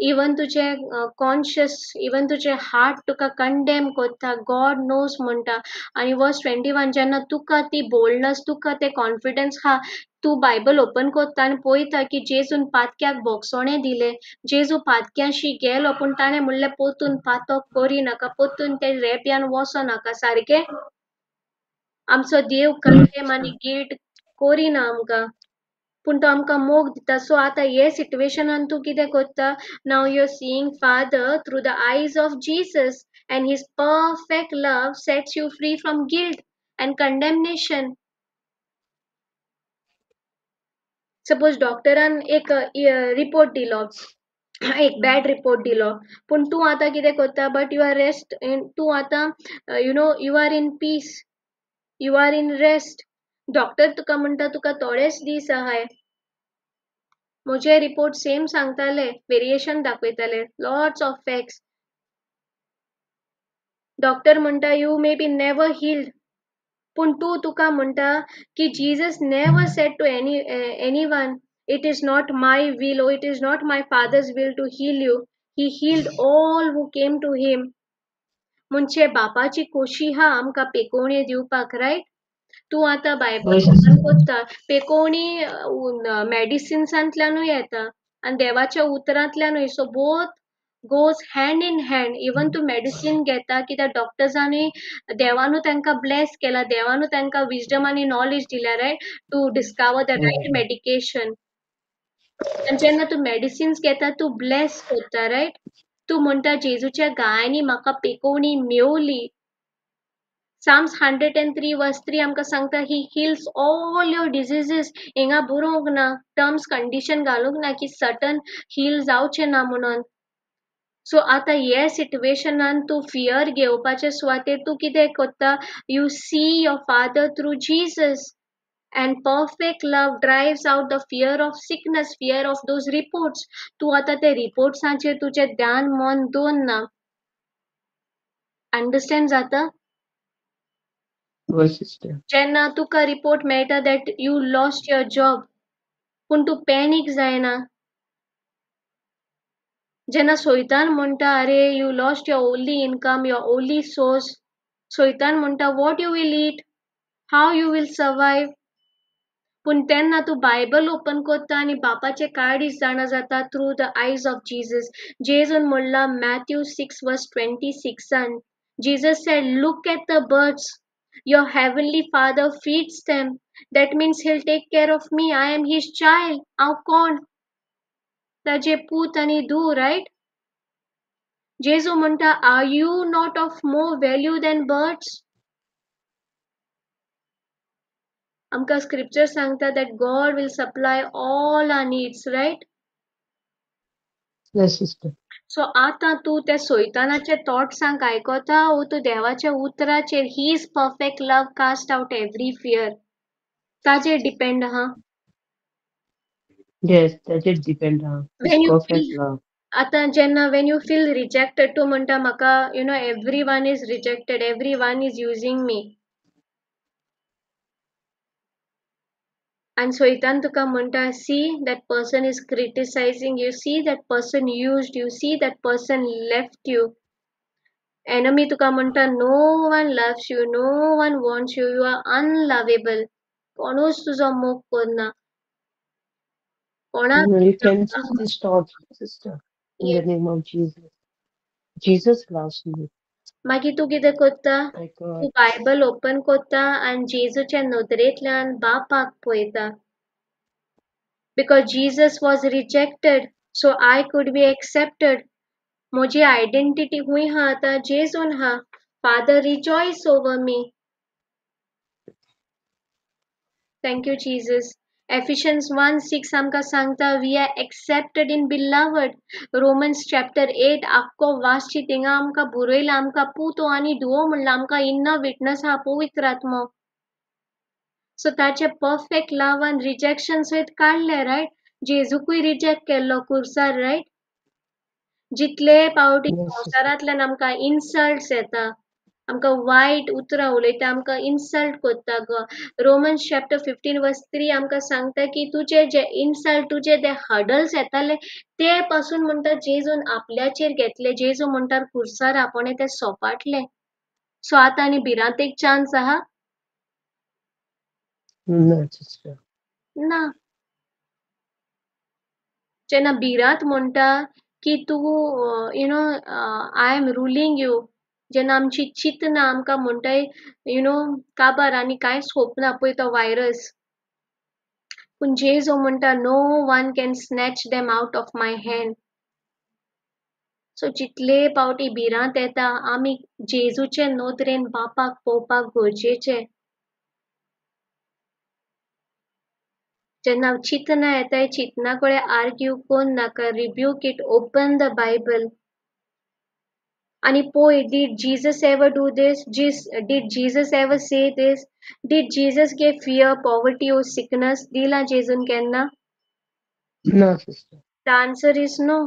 इवन तुजें कॉन्शियस, इवन तुजें हार्ट तुका कंडेम करता, गॉड नोज म्हणटा. आनी वर्स 21, जेन्ना तुका ती बोल्डनस, तुका तें कॉन्फिडन्स आहा, तूं बायबल ओपन करता आनी पळयता की जेजून पातक्याक भोगसणें दिलें, जेजू पातक्याशी गेलो, पूण ताणें म्हणलें पोतून पातक करी नाका, पोतून ते रेब्यान वचो नाका. सारकें आमचो देव कंडेम आनी गिल्ट करिना आमकां. पूण तो आमकां मोग दिता. सो आतां हे सिट्युएशनान तूं कितें करता? Now you are seeing father through the eyes of Jesus and his perfect love sets you free from guilt and condemnation. Suppose डॉक्टरान एक रिपोर्ट दिलो, एक बॅड रिपोर्ट दिलो, पूण तूं आतां कितें करता? But you are rest. तूं आतां you know you are in peace, you are in rest. Doctor तुका म्हणटा तुका थोडेच दीस आहाय. म्हजे रिपोर्ट सेम सांगताले, वेरिएशन दाखयताले, लॉट्स ऑफ फॅक्ट्स. डॉक्टर म्हणटा you may be never healed, पूण तूं तुका म्हणटा की Jesus never said to anyone it is not my will or it is not my father's will to heal you. He healed all who came to him. म्हणजे बापाची खोशी हा आमकां पेकोवणी दिवपाक, रायट? तूं आतां बायबल हय ओपन सिस्टर. करता, पेकोवणी मेडिसिन्सांतल्यानूय येता आनी देवाच्या उतरांतल्यानूय. So both goes hand in hand. Even तूं मेडिसीन घेता कित्याक डॉक्टर्सांनी देवानू तांकां ब्लेस केला, देवानू तांकां विजडम आनी नॉलेज दिल्या, right, to discover the right medication. आनी जेन्ना तूं मेडिसिन्स घेता तूं ब्लेस करता, रायट? तूं म्हणटा जेजूच्या गायांनी म्हाका पेकोवणी मेवली. Psalms 103 verse 3 आमकां सांगता he heals all your diseases. हिंगा बरोवंक ना, टर्म्स कंडिशन घालूंक ना की सर्टन हील जावचें ना म्हणून. सो आतां हे सिट्युएशनान तूं फियर घेवपाचे सुवातेर तूं कितें करता? You see your father through Jesus and perfect love drives out the fear of sickness, fear of those reports. तूं आतां ते रिपोर्ट्सांचेर तुजें ध्यान मन दवरना. अंडरस्टँड जाता? हय सिस्टर. जेन्ना तुका रिपोर्ट मेळटा that you lost your job, पूण तूं पॅनीक जायना. जेन्ना सैतान म्हणटा अरे you lost your only income, your only source, सैतान म्हणटा what you will eat, how you will survive, पूण तेन्ना तूं बायबल ओपन करता आनी बापाचें काळीज जाणा जाता through the eyes of Jesus. जेजून म्हणलां मॅथ्यू 6 वर्स 26 Jesus said, look at the birds. Your heavenly father feeds them. That means he'll take care of me. I am his child. हांव कोण? ताजे पूत आनी धूव, रायट? जेजू म्हणटा, are you not of more value than birds? आमकां scripture सांगता that God will supply all our needs, right? Yes sister. So आतां तूं त्या सैतानाच्या थॉट्सांक आयकता ओ तूं देवाच्या उतराचेर his perfect love cast out every fear ताजेर डिपेंड आहा? येस, ताचेर डिपेंड आहा. His when you perfect feel love. आतां जेन्ना when you feel rejected, तूं म्हणटा म्हाका you know everyone is rejected, everyone is using me. आनी सैतान तुका म्हणटा see that person is criticizing you, see that person used you, see that person left you. Enemy तुका म्हणटा no one loves you, no one wants you, you are unlovable. कोणूच तुजो मोग करना. कोणाक You cancel this thought, sister, in the name of Jesus. Jesus loves me. मागीर तूं कितें करता? My God. तूं बायबल ओपन करता आनी जेजूच्या नदरेंतल्यान बापाक पळयता. Because Jesus was rejected so I could be accepted. म्हजी आयडेंटिटी खूंय आहा आतां? जेजून आहा. Father rejoice over me. Thank you Jesus. Ephesians 1:6 आमकां सांगता we are accepted in beloved. Romans chapter 8 आख्खो वाचची, थिंगा आमकां बरयलां आमकां पूत आनी धुवो म्हणलां, आमकां इन्नर विटनस आहा पवित्र आत्मो. सो ताचे परफेक्ट लवान रिजेक्शन सयत काडलें, रायट? जेजूकूय रिजेक्ट केल्लो कुर्सार, रायट? जितले पावटी संवसारांतल्यान आमकां इन्सल्ट्स येता, आमकां वायट उतरां उलयता, आमकां इन्सल्ट करता गो. रोमन्स चॅप्टर 15 वर्स 3 आमकां सांगता की तुजे जे इन्सल्ट, तुजे जे हर्डल्स येताले ते पासून म्हणटा जेजून आपल्याचेर घेतले. जेजू म्हणटा कुर्सार आपणे ते सोपाटले. सो आतां आनी भिरांतेक चान्स आहा? ना सिस्टर. ना. जेन्ना भिरांत म्हणटा की तूं you know I am ruling you, जेन्ना आमची चिंतना आमकां म्हणटाय you know काबार आनी कांयच होप ना, पळय तो व्हायरस पूण जेजू म्हणटा, no one can snatch them out of my hand. So जितले पावटी भिरांत येता, आमी जेजूचे नदरेन बापाक पळोवपाक गरजेचें. जेन्ना चिंतना येताय, चिंतना कडेन आर्ग्यू करून नाका, rebuke it, open the Bible आनी पळय, did Jesus ever do this? Did Jesus ever say this? Did Jesus give fear, poverty or sickness? दिला जेजून केन्ना? ना sister. The answer is no.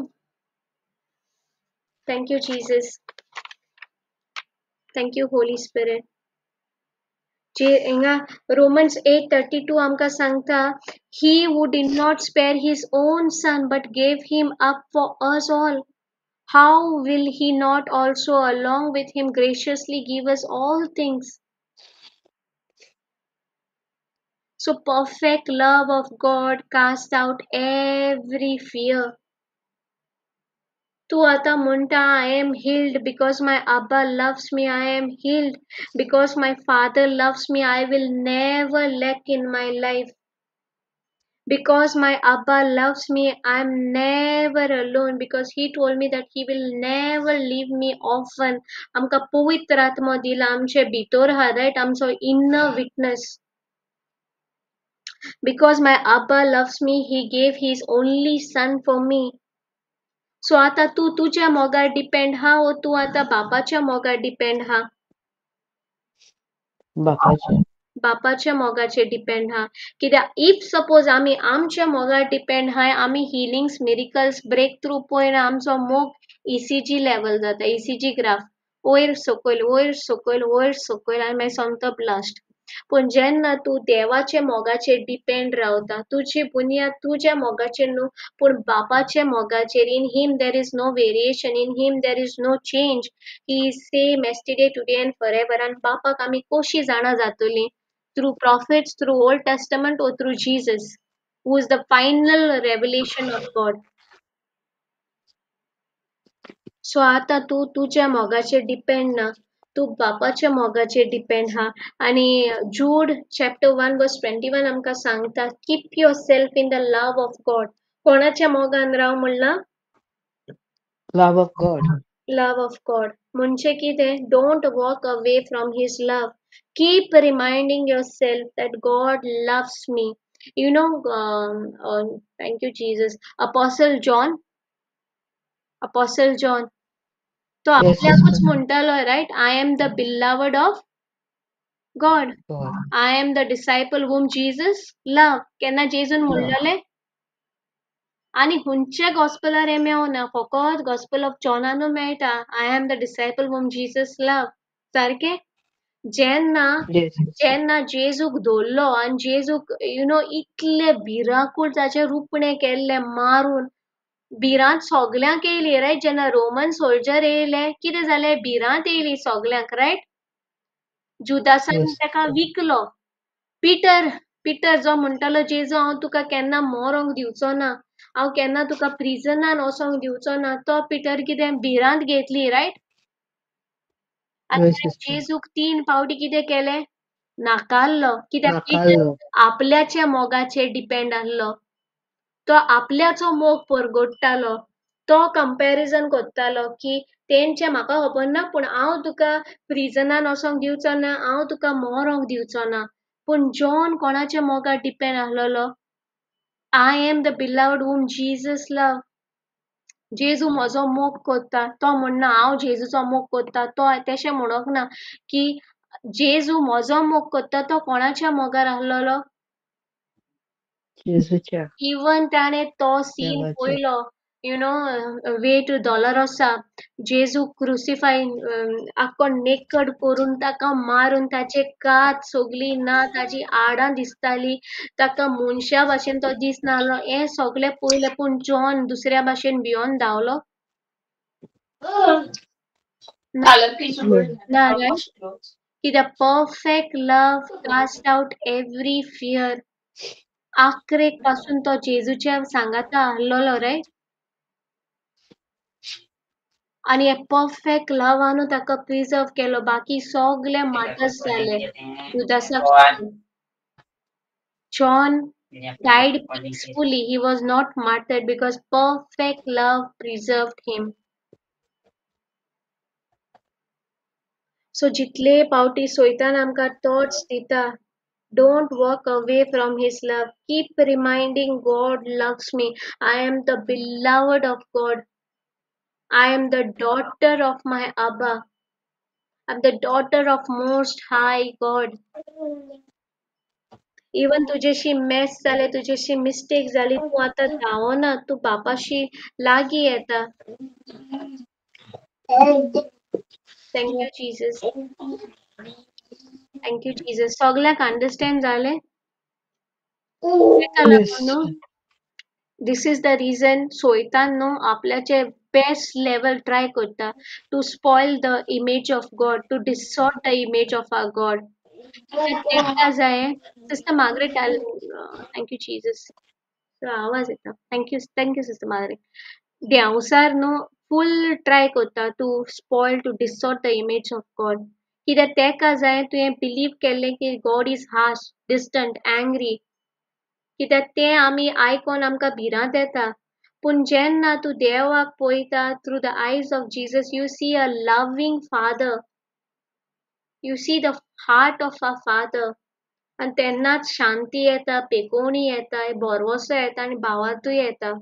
Thank you Jesus. Thank you Holy Spirit. जे हिंगा Romans 8:32 आमकां सांगता, he who did not spare his own son but gave him up for us all, how will he not also along with him graciously give us all things? So perfect love of God cast out every fear. तूं आतां म्हणटा, I am healed because my Abba loves me. I am healed because my father loves me. I will never lack in my life. Because my Abba loves me, I am never alone, because he told me that he will never leave me orphan. आमकां पवित्र आत्मो दिला, आमचे भितर आहा, right? आमचो inner witness. Because my Abba loves me, he gave his only son for me. So आतां तूं तुज्या मोगार डिपेंड हा वो तूं आतां बापाच्या मोगार डिपेंड हा? बापाच्या. बापाच्या मोगाचेर डिपेंड हा. कित्याक if suppose आमी आमच्या मोगार डिपेंड हाय, आमी हिलिंग्स, मिरिकल्स, ब्रेक थ्रू पळयना, आमचो मोग ईसीजी लेवल जाता, ईसीजी ग्राफ वयर सकयल वयर सकयल वयर सकयल आनी मागीर सोमतो ब्लास्ट. पूण जेन्ना तूं देवाच्या मोगाचेर डिपेंड रावता, तुजी बुन्याद तुज्या मोगाचेर न्हू पूण बापाच्या मोगाचेर. In him there is no variation, in him there is no change, he is same yesterday, today and for ever. आनी बापाक आमी कशी जाणा जातली? Through prophets, through Old Testament or through Jesus, who is the final revelation of God. So आतां तूं तुज्या मोगाचेर depend ना, तूं बापाच्या मोगाचेर डिपेंड हा. आनी जूड चॅप्टर 1 वर्स 21 आमकां सांगता, keep yourself in the love of God. कोणाच्या मोगान राव म्हणलां? Love of God. Love of God म्हणजे कितें? Don't walk away from his love. Keep reminding yourself that God loves me. You know, thank you Jesus. Apostle John, Apostle John तो Yes, आपल्याकूच sister. म्हणटालो, right? I am the beloved of God. God. I am the disciple whom Jesus love. केन्ना जेजून Love. म्हणलेलें? आनी हुंच्या गॉस्पेलार हें मेवना, फकत gospel of जॉनानू मेळटा, I am the disciple whom Jesus love. सारकें? जेन्ना Yes, sister. जेन्ना जेजूक धरलो आनी जेजूक you know इतले भिरांकूळ ताचें रुपणें केल्लें मारून, भिरांत सगल्यांक येयली, रायट? जेन्ना रोमन सोल्जर येयले, कितें जालें? भिरांत येयली सगल्यांक, रायट? जुदासान Yes, ताका sister. विकलो. पिटर, पिटर जो म्हणटालो, जेजू हांव तुका केन्ना मरोंक दिवचो ना, हांव केन्ना तुका प्रिजनान वचोंक दिवचो ना, तो पिटर कितें भिरांत घेतली, रायट? आनी Yes, ताणें sister. जेजूक 3 पावटी कितें केलें? नाकारलो. कित्याक पिटर नाकारलो. आपल्याच्या मोगाचेर डिपेंड आसलो, तो आपल्याचो मोग परगटतालो, तो कंपॅरिजन करतालो की तेंचें म्हाका खबर ना, पूण हांव तुका प्रिजनान वचोंक दिवचो ना, हांव तुका मरोंक दिवचो ना. पूण जॉन कोणाच्या मोगार डिपेंड आसलेलो? I am the beloved whom Jesus love. जेजू म्हजो मोग करता, तो म्हणना हांव जेजूचो मोग करता, तो तशें म्हणोंक ना की जेजू म्हजो मोग करता, तो कोणाच्या मोगार आसलेलो? जेजूच्या. इवन ताणें तो सीन देवाच्या. पळयलो, you know, way to Dolorosa, जेजू क्रुसिफाय, आख्खो नेकड करून ताका मारून ताचे कात सगली ना, ताची हाडां दिसताली, ताका मनशा भाशेन तो दिसनासलो, हें सगलें पळयलें, पूण जॉन दुसऱ्या भाशेन भियोन धांवलो ना, ना, रायट? कित्याक perfect love cast out every fear. आखरेक पासून तो जेजूच्या सांगाता आहलोलो, रायट? आनी हे परफेक्ट लवानू ताका प्रिजर्व केलो, बाकी सगले माटर्स जाले जुदासाक. John Died peacefully. He was not martyred because perfect love preserved him. So जितले पावटी सोयतान आमकां थॉट्स दिता, don't walk away from his love. Keep reminding God loves me. I am the beloved of God. I am the daughter of my Abba. I'm the daughter of Most High God. Even तुजेशी mess जालें, तुजेशी mistake जाली, तूं आतां धांवना, तूं बापाशी लागीं येता. Thank you Jesus. Thank you Jesus. सगळ्यांक understand जालें? ताका लागून न्हू this is the reason सोयतान न्हू आपल्याचे बेस्ट लेवल ट्राय करता to spoil the image of God, to distort the image of our God. तेका जाय. Sister Margaret, thank you Jesus. आवाज येता. Thank you, thank you sister Margaret. देंवचार न्हू फूल try करता to spoil, to distort the image of God. कित्याक तेका जाय तुवें बिलीव केल्लें की God is harsh, distant, angry. कित्याक तें आमी आयकोन आमकां भिरांत येता. पूण जेन्ना तूं देवाक पळयता through the eyes of Jesus, you see a loving father, you see the heart of a father. आनी तेन्नाच शांती येता, पेकोवणी येता, भरवंसो येता आनी भावार्थूय येता.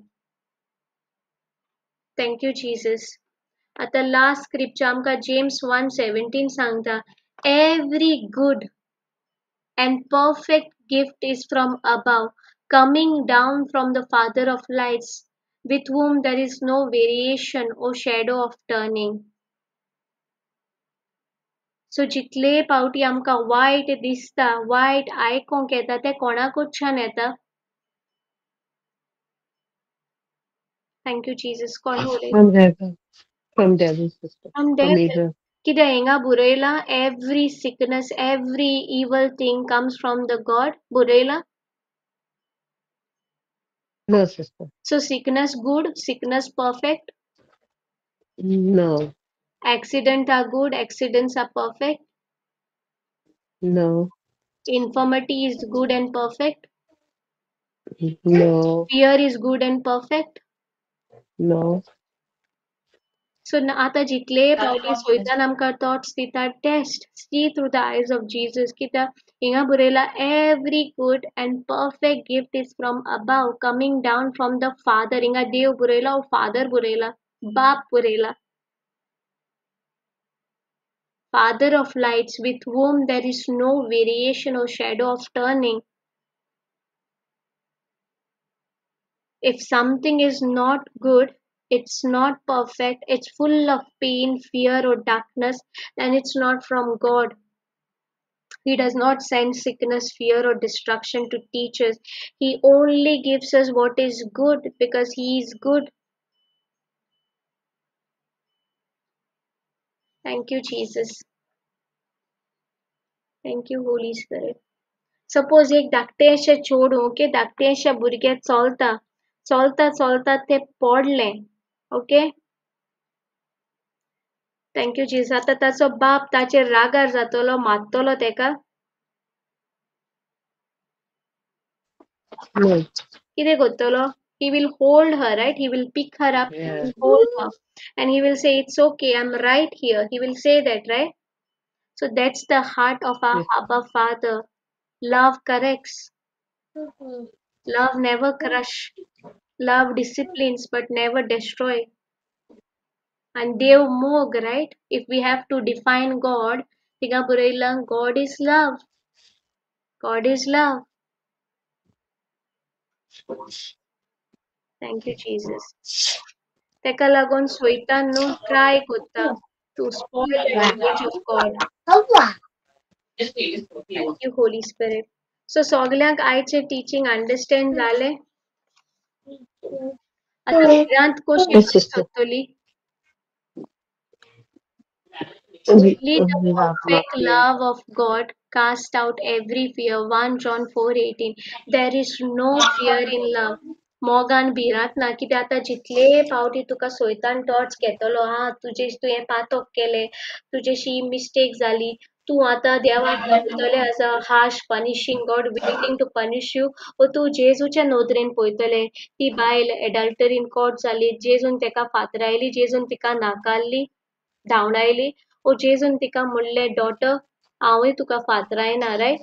Thank you Jesus. आतां लास्ट स्क्रिप्चर आमकां जेम्स 1:17 सांगता, every good and perfect gift is from above, coming down from the Father of lights, with whom there is no variation or shadow of turning. So जितले पावटी आमकां वायट दिसता, वायट आयकोंक येता, तें कोणा कडच्यान येता? Thank you Jesus. कोण उलयता? From devil. From devil, sister. From From devil. evil. कित्याक हिंगा बरयलां, every sickness, every evil thing comes from the God. बरयलां? No, sister. So sickness good, sickness perfect? No. Accident are good, accidents are perfect? No. Infirmity is good and perfect? No. Fear is good and perfect? No. So आतां जितले पावटी सोयतान आमकां thoughts दिता, test, see through the eyes of Jesus. कित्याक हिंगा बरयलां, every good and perfect gift is from above, coming down from the father. हिंगा देव बरयला, फादर बरयला, बाप बरयला. Father of lights, with whom there is no variation or shadow of turning. If something is not good, it's not perfect, it's full of pain, fear or darkness, then it's not from God. He does not send sickness, fear or destruction to teach us. He only gives us what is good because He is good. Thank you, Jesus. Thank you, Holy Spirit. Suppose एक धाकटेंशें चेडूं, okay, धाकटेंशें भुरगें चलता चलता चलता तें पडलें, okay. Thank you Jesus. आतां ताचो बाप ताचेर रागार जातलो, मारतलो तेका? No. कितें करतलो? He will hold her, right? He will pick her up, he will hold her, and he will say, it's okay, I'm right here. He will say that, right? So that's the heart of our Abba Father. Love corrects. Love never crush. Love disciplines but never destroy. And Dev mog, right? If we have to define God, थिंगा बरयलां, God is love. God is love. Thank you, Jesus. तेका लागून सोयतान न्हू try करता to spoil the image of God. Thank you, Holy Spirit. So सगल्यांक आयचें teaching understand जालें? आतां भिरांत कशी Yes, sister. सोदतली? Only the perfect love of God cast out every fear. 1 John 4:18. There is no fear in love. मोगान भिरांत ना. कित्याक आतां जितले पावटी तुका सोयतान टॉर्च घेतलो, हा तुजे तुवें पातक केलें, तुजेशी मिस्टेक जाली, तूं आतां देवाक पळयतलें as a harsh punishing God waiting to punish you, वो तूं जेजूच्या नदरेन पळयतलें? ती बायल एडल्टरीन कॉट जाली, जेजून तेका फातरायली, जेजून तिका नाकारली, धांवडायली, वो जेजून तिका म्हणलें, डॉटर, हांवूय तुका फातरायना, right?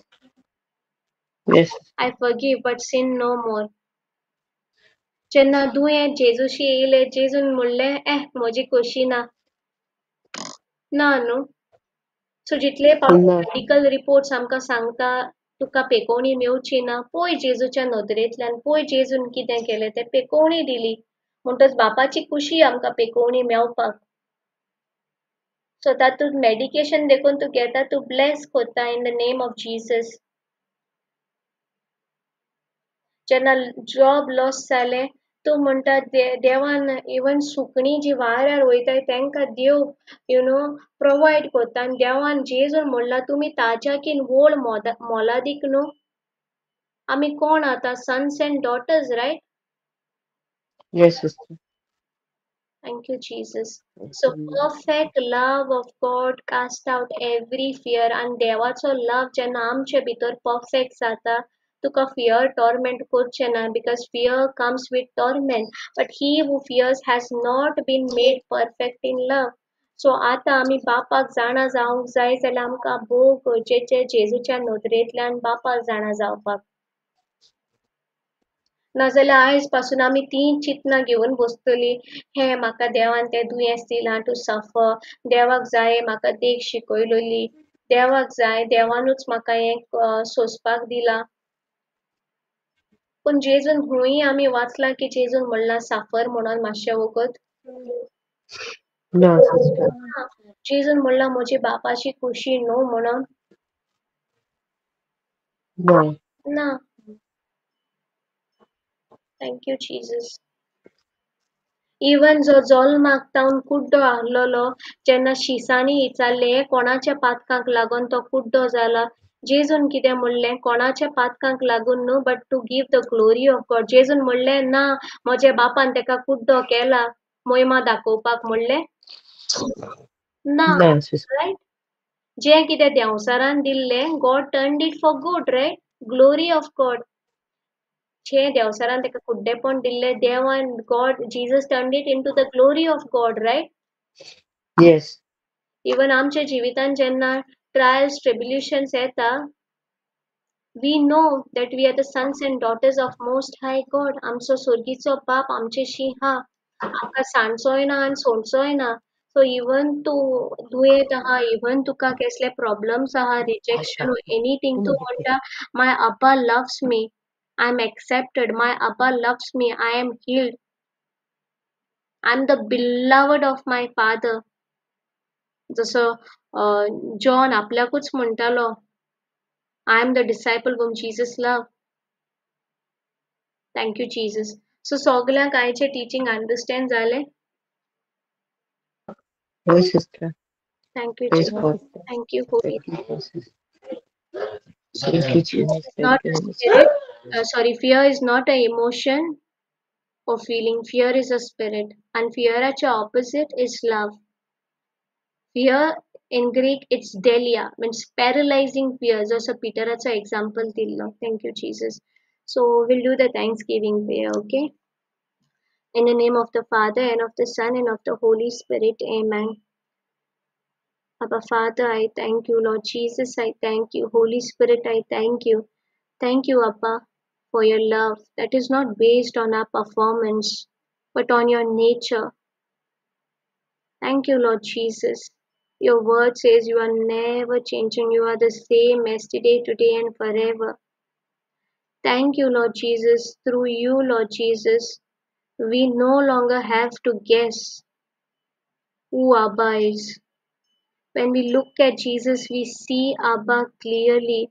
Yes. I forgive but sin no more. जेन्ना दुयें जेजूशी येयलें, जेजून म्हणलें, एह म्हजी खोशी ना ना न्हू. सो जितले पावट ना. मेडिकल रिपोर्ट्स आमकां सांगता तुका पेकोवणी मेवची ना, पळय जेजूच्या नदरेंतल्यान, पळय जेजून कितें केलें तें, पेकोवणी दिली म्हणटच बापाची खुशी आमकां पेकोवणी मेवपाक. सो तातूंत मेडिकेशन देखून तूं घेता, तूं ब्लेस कोत्ता in the name of Jesus. जेन्ना जॉब लॉस जालें, तूं म्हणटा देवान इवन सुकणीं जी वाऱ्यार वयताय तेंकां देव you know provide कोत्ता. आनी देवान जेजून म्हणलां तुमी ताज्याकीन व्हड मोलादीक न्हू. आमी कोण आतां? Sons and daughters, right? Yes, sister. Thank you, Jesus. So perfect love of God cast out every fear. आनी देवाचो लव जेन्ना आमचे भितर परफेक्ट जाता, तुका फियर टॉर्मेंट करचें ना, because fear comes with torment. But he who fears has not been made perfect in love. So आतां आमी बापाक जाणा जावंक जाय जाल्यार आमकां भोव गरजेचें जेजूच्या नदरेंतल्यान बापाक जाणा जावपाक. नाजाल्यार आयज पासून आमी तीं चिंतनां घेवन बसतलीं, हें म्हाका देवान तें दुयेंस दिलां टू सफर, देवाक जाय म्हाका देख शिकयलोली, देवाक जाय देवानूच म्हाका हें सोंसपाक दिलां. पूण जेजून खंय आमी वाचलां की जेजून म्हणलां साफर म्हणून मातशें वगत? ना सिस्टर. जेजून म्हणलां म्हजी बापाची खुशी न्हू म्हणून? ना. ना. Thank you Jesus. Even जो जल्माक तावन कुड्डो आहलोलो, जेन्ना शिसांनी विचारलें कोणाच्या पातकांक लागून तो कुड्डो जाला, जेजून कितें म्हणलें? कोणाच्या पातकांक लागून न्हू, but to give the glory of God. जेजून म्हणलें ना म्हज्या बापान तेका कुड्डो केला मोहिमा दाखोवपाक म्हणलें ना, रायट? जें कितें देंवचारान दिल्लें God turned it for good, right? Glory of God. जें देंवचारान तेका कुड्डेपण दिल्लें देवान God Jesus turned it into the glory of God, right? Yes. Even आमच्या जिवितान जेन्ना ट्रायल्स ट्रिब्युलेशन्स येता, we know that we are the sons and daughters of most high God. आमचो सोर्गीचो बाप आमचेशी हा, आमकां सांडचोय ना आनी सोडचोय ना. सो इवन तूं दुयेंत आहा, इवन तुका कसले प्रॉब्लम्स आहा, रिजेक्शन एनीथिंग, तूं म्हणटा my Abba loves me, I am accepted, my Abba loves me, I am healed, I am the beloved of my father. जसो जॉन आपल्याकूच म्हणटालो, I am the disciple whom Jesus love. Thank you Jesus. So सगल्यांक आयचें teaching understand जालें? हय sister. Thank you Praise Jesus. God. Thank you holy. Thank you, Jesus. Thank you, Jesus. Not Thank you, a Holy spirit, sorry, fear is not an emotion or feeling. Fear is a spirit, and fear at your opposite is love. Fear in Greek, it's delia, means paralyzing fear. जसो पीटराचो example दिल्लो. Thank you, Jesus. So we'll do the Thanksgiving prayer, okay? In the name of the Father, and of the Son, and of the Holy Spirit, amen. Abba Father, I thank you. Lord Jesus, I thank you. Holy Spirit, I thank you. Thank you, Abba, for your love that is not based on our performance, but on your nature. Thank you, Lord Jesus. Your word says you are never changing. You are the same yesterday, today, and forever. Thank you, Lord Jesus. Through you, Lord Jesus, we no longer have to guess who Abba is. When we look at Jesus, we see Abba clearly.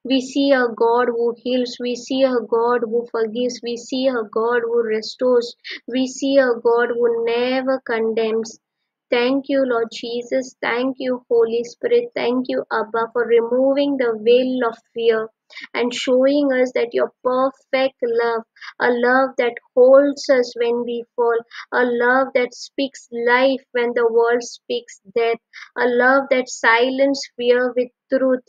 We see a God who heals. We see a God who forgives. We see a God who restores. We see a God who never condemns. Thank you, Lord Jesus. Thank you, Holy Spirit. Thank you, Abba, for removing the veil of fear. and showing us that your perfect love, a love that holds us when we fall, a love that speaks life when the world speaks death, a love that silences fear with truth.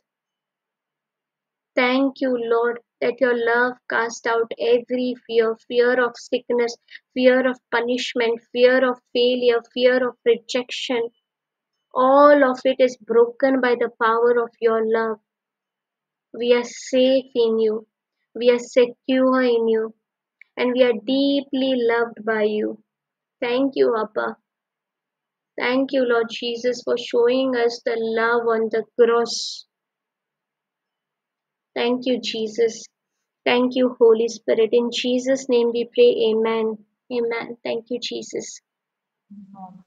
Thank you, Lord, that your love cast out every fear, fear of sickness, fear of punishment, fear of failure, fear of rejection. All of it is broken by the power of your love. We are safe in you. We are secure in you. And we are deeply loved by you. Thank you, Abba. Thank you, Lord Jesus, for showing us the love on the cross. Thank you, Jesus. Thank you, Holy Spirit. In Jesus' name we pray. Amen. Amen. Thank you, Jesus. Amen.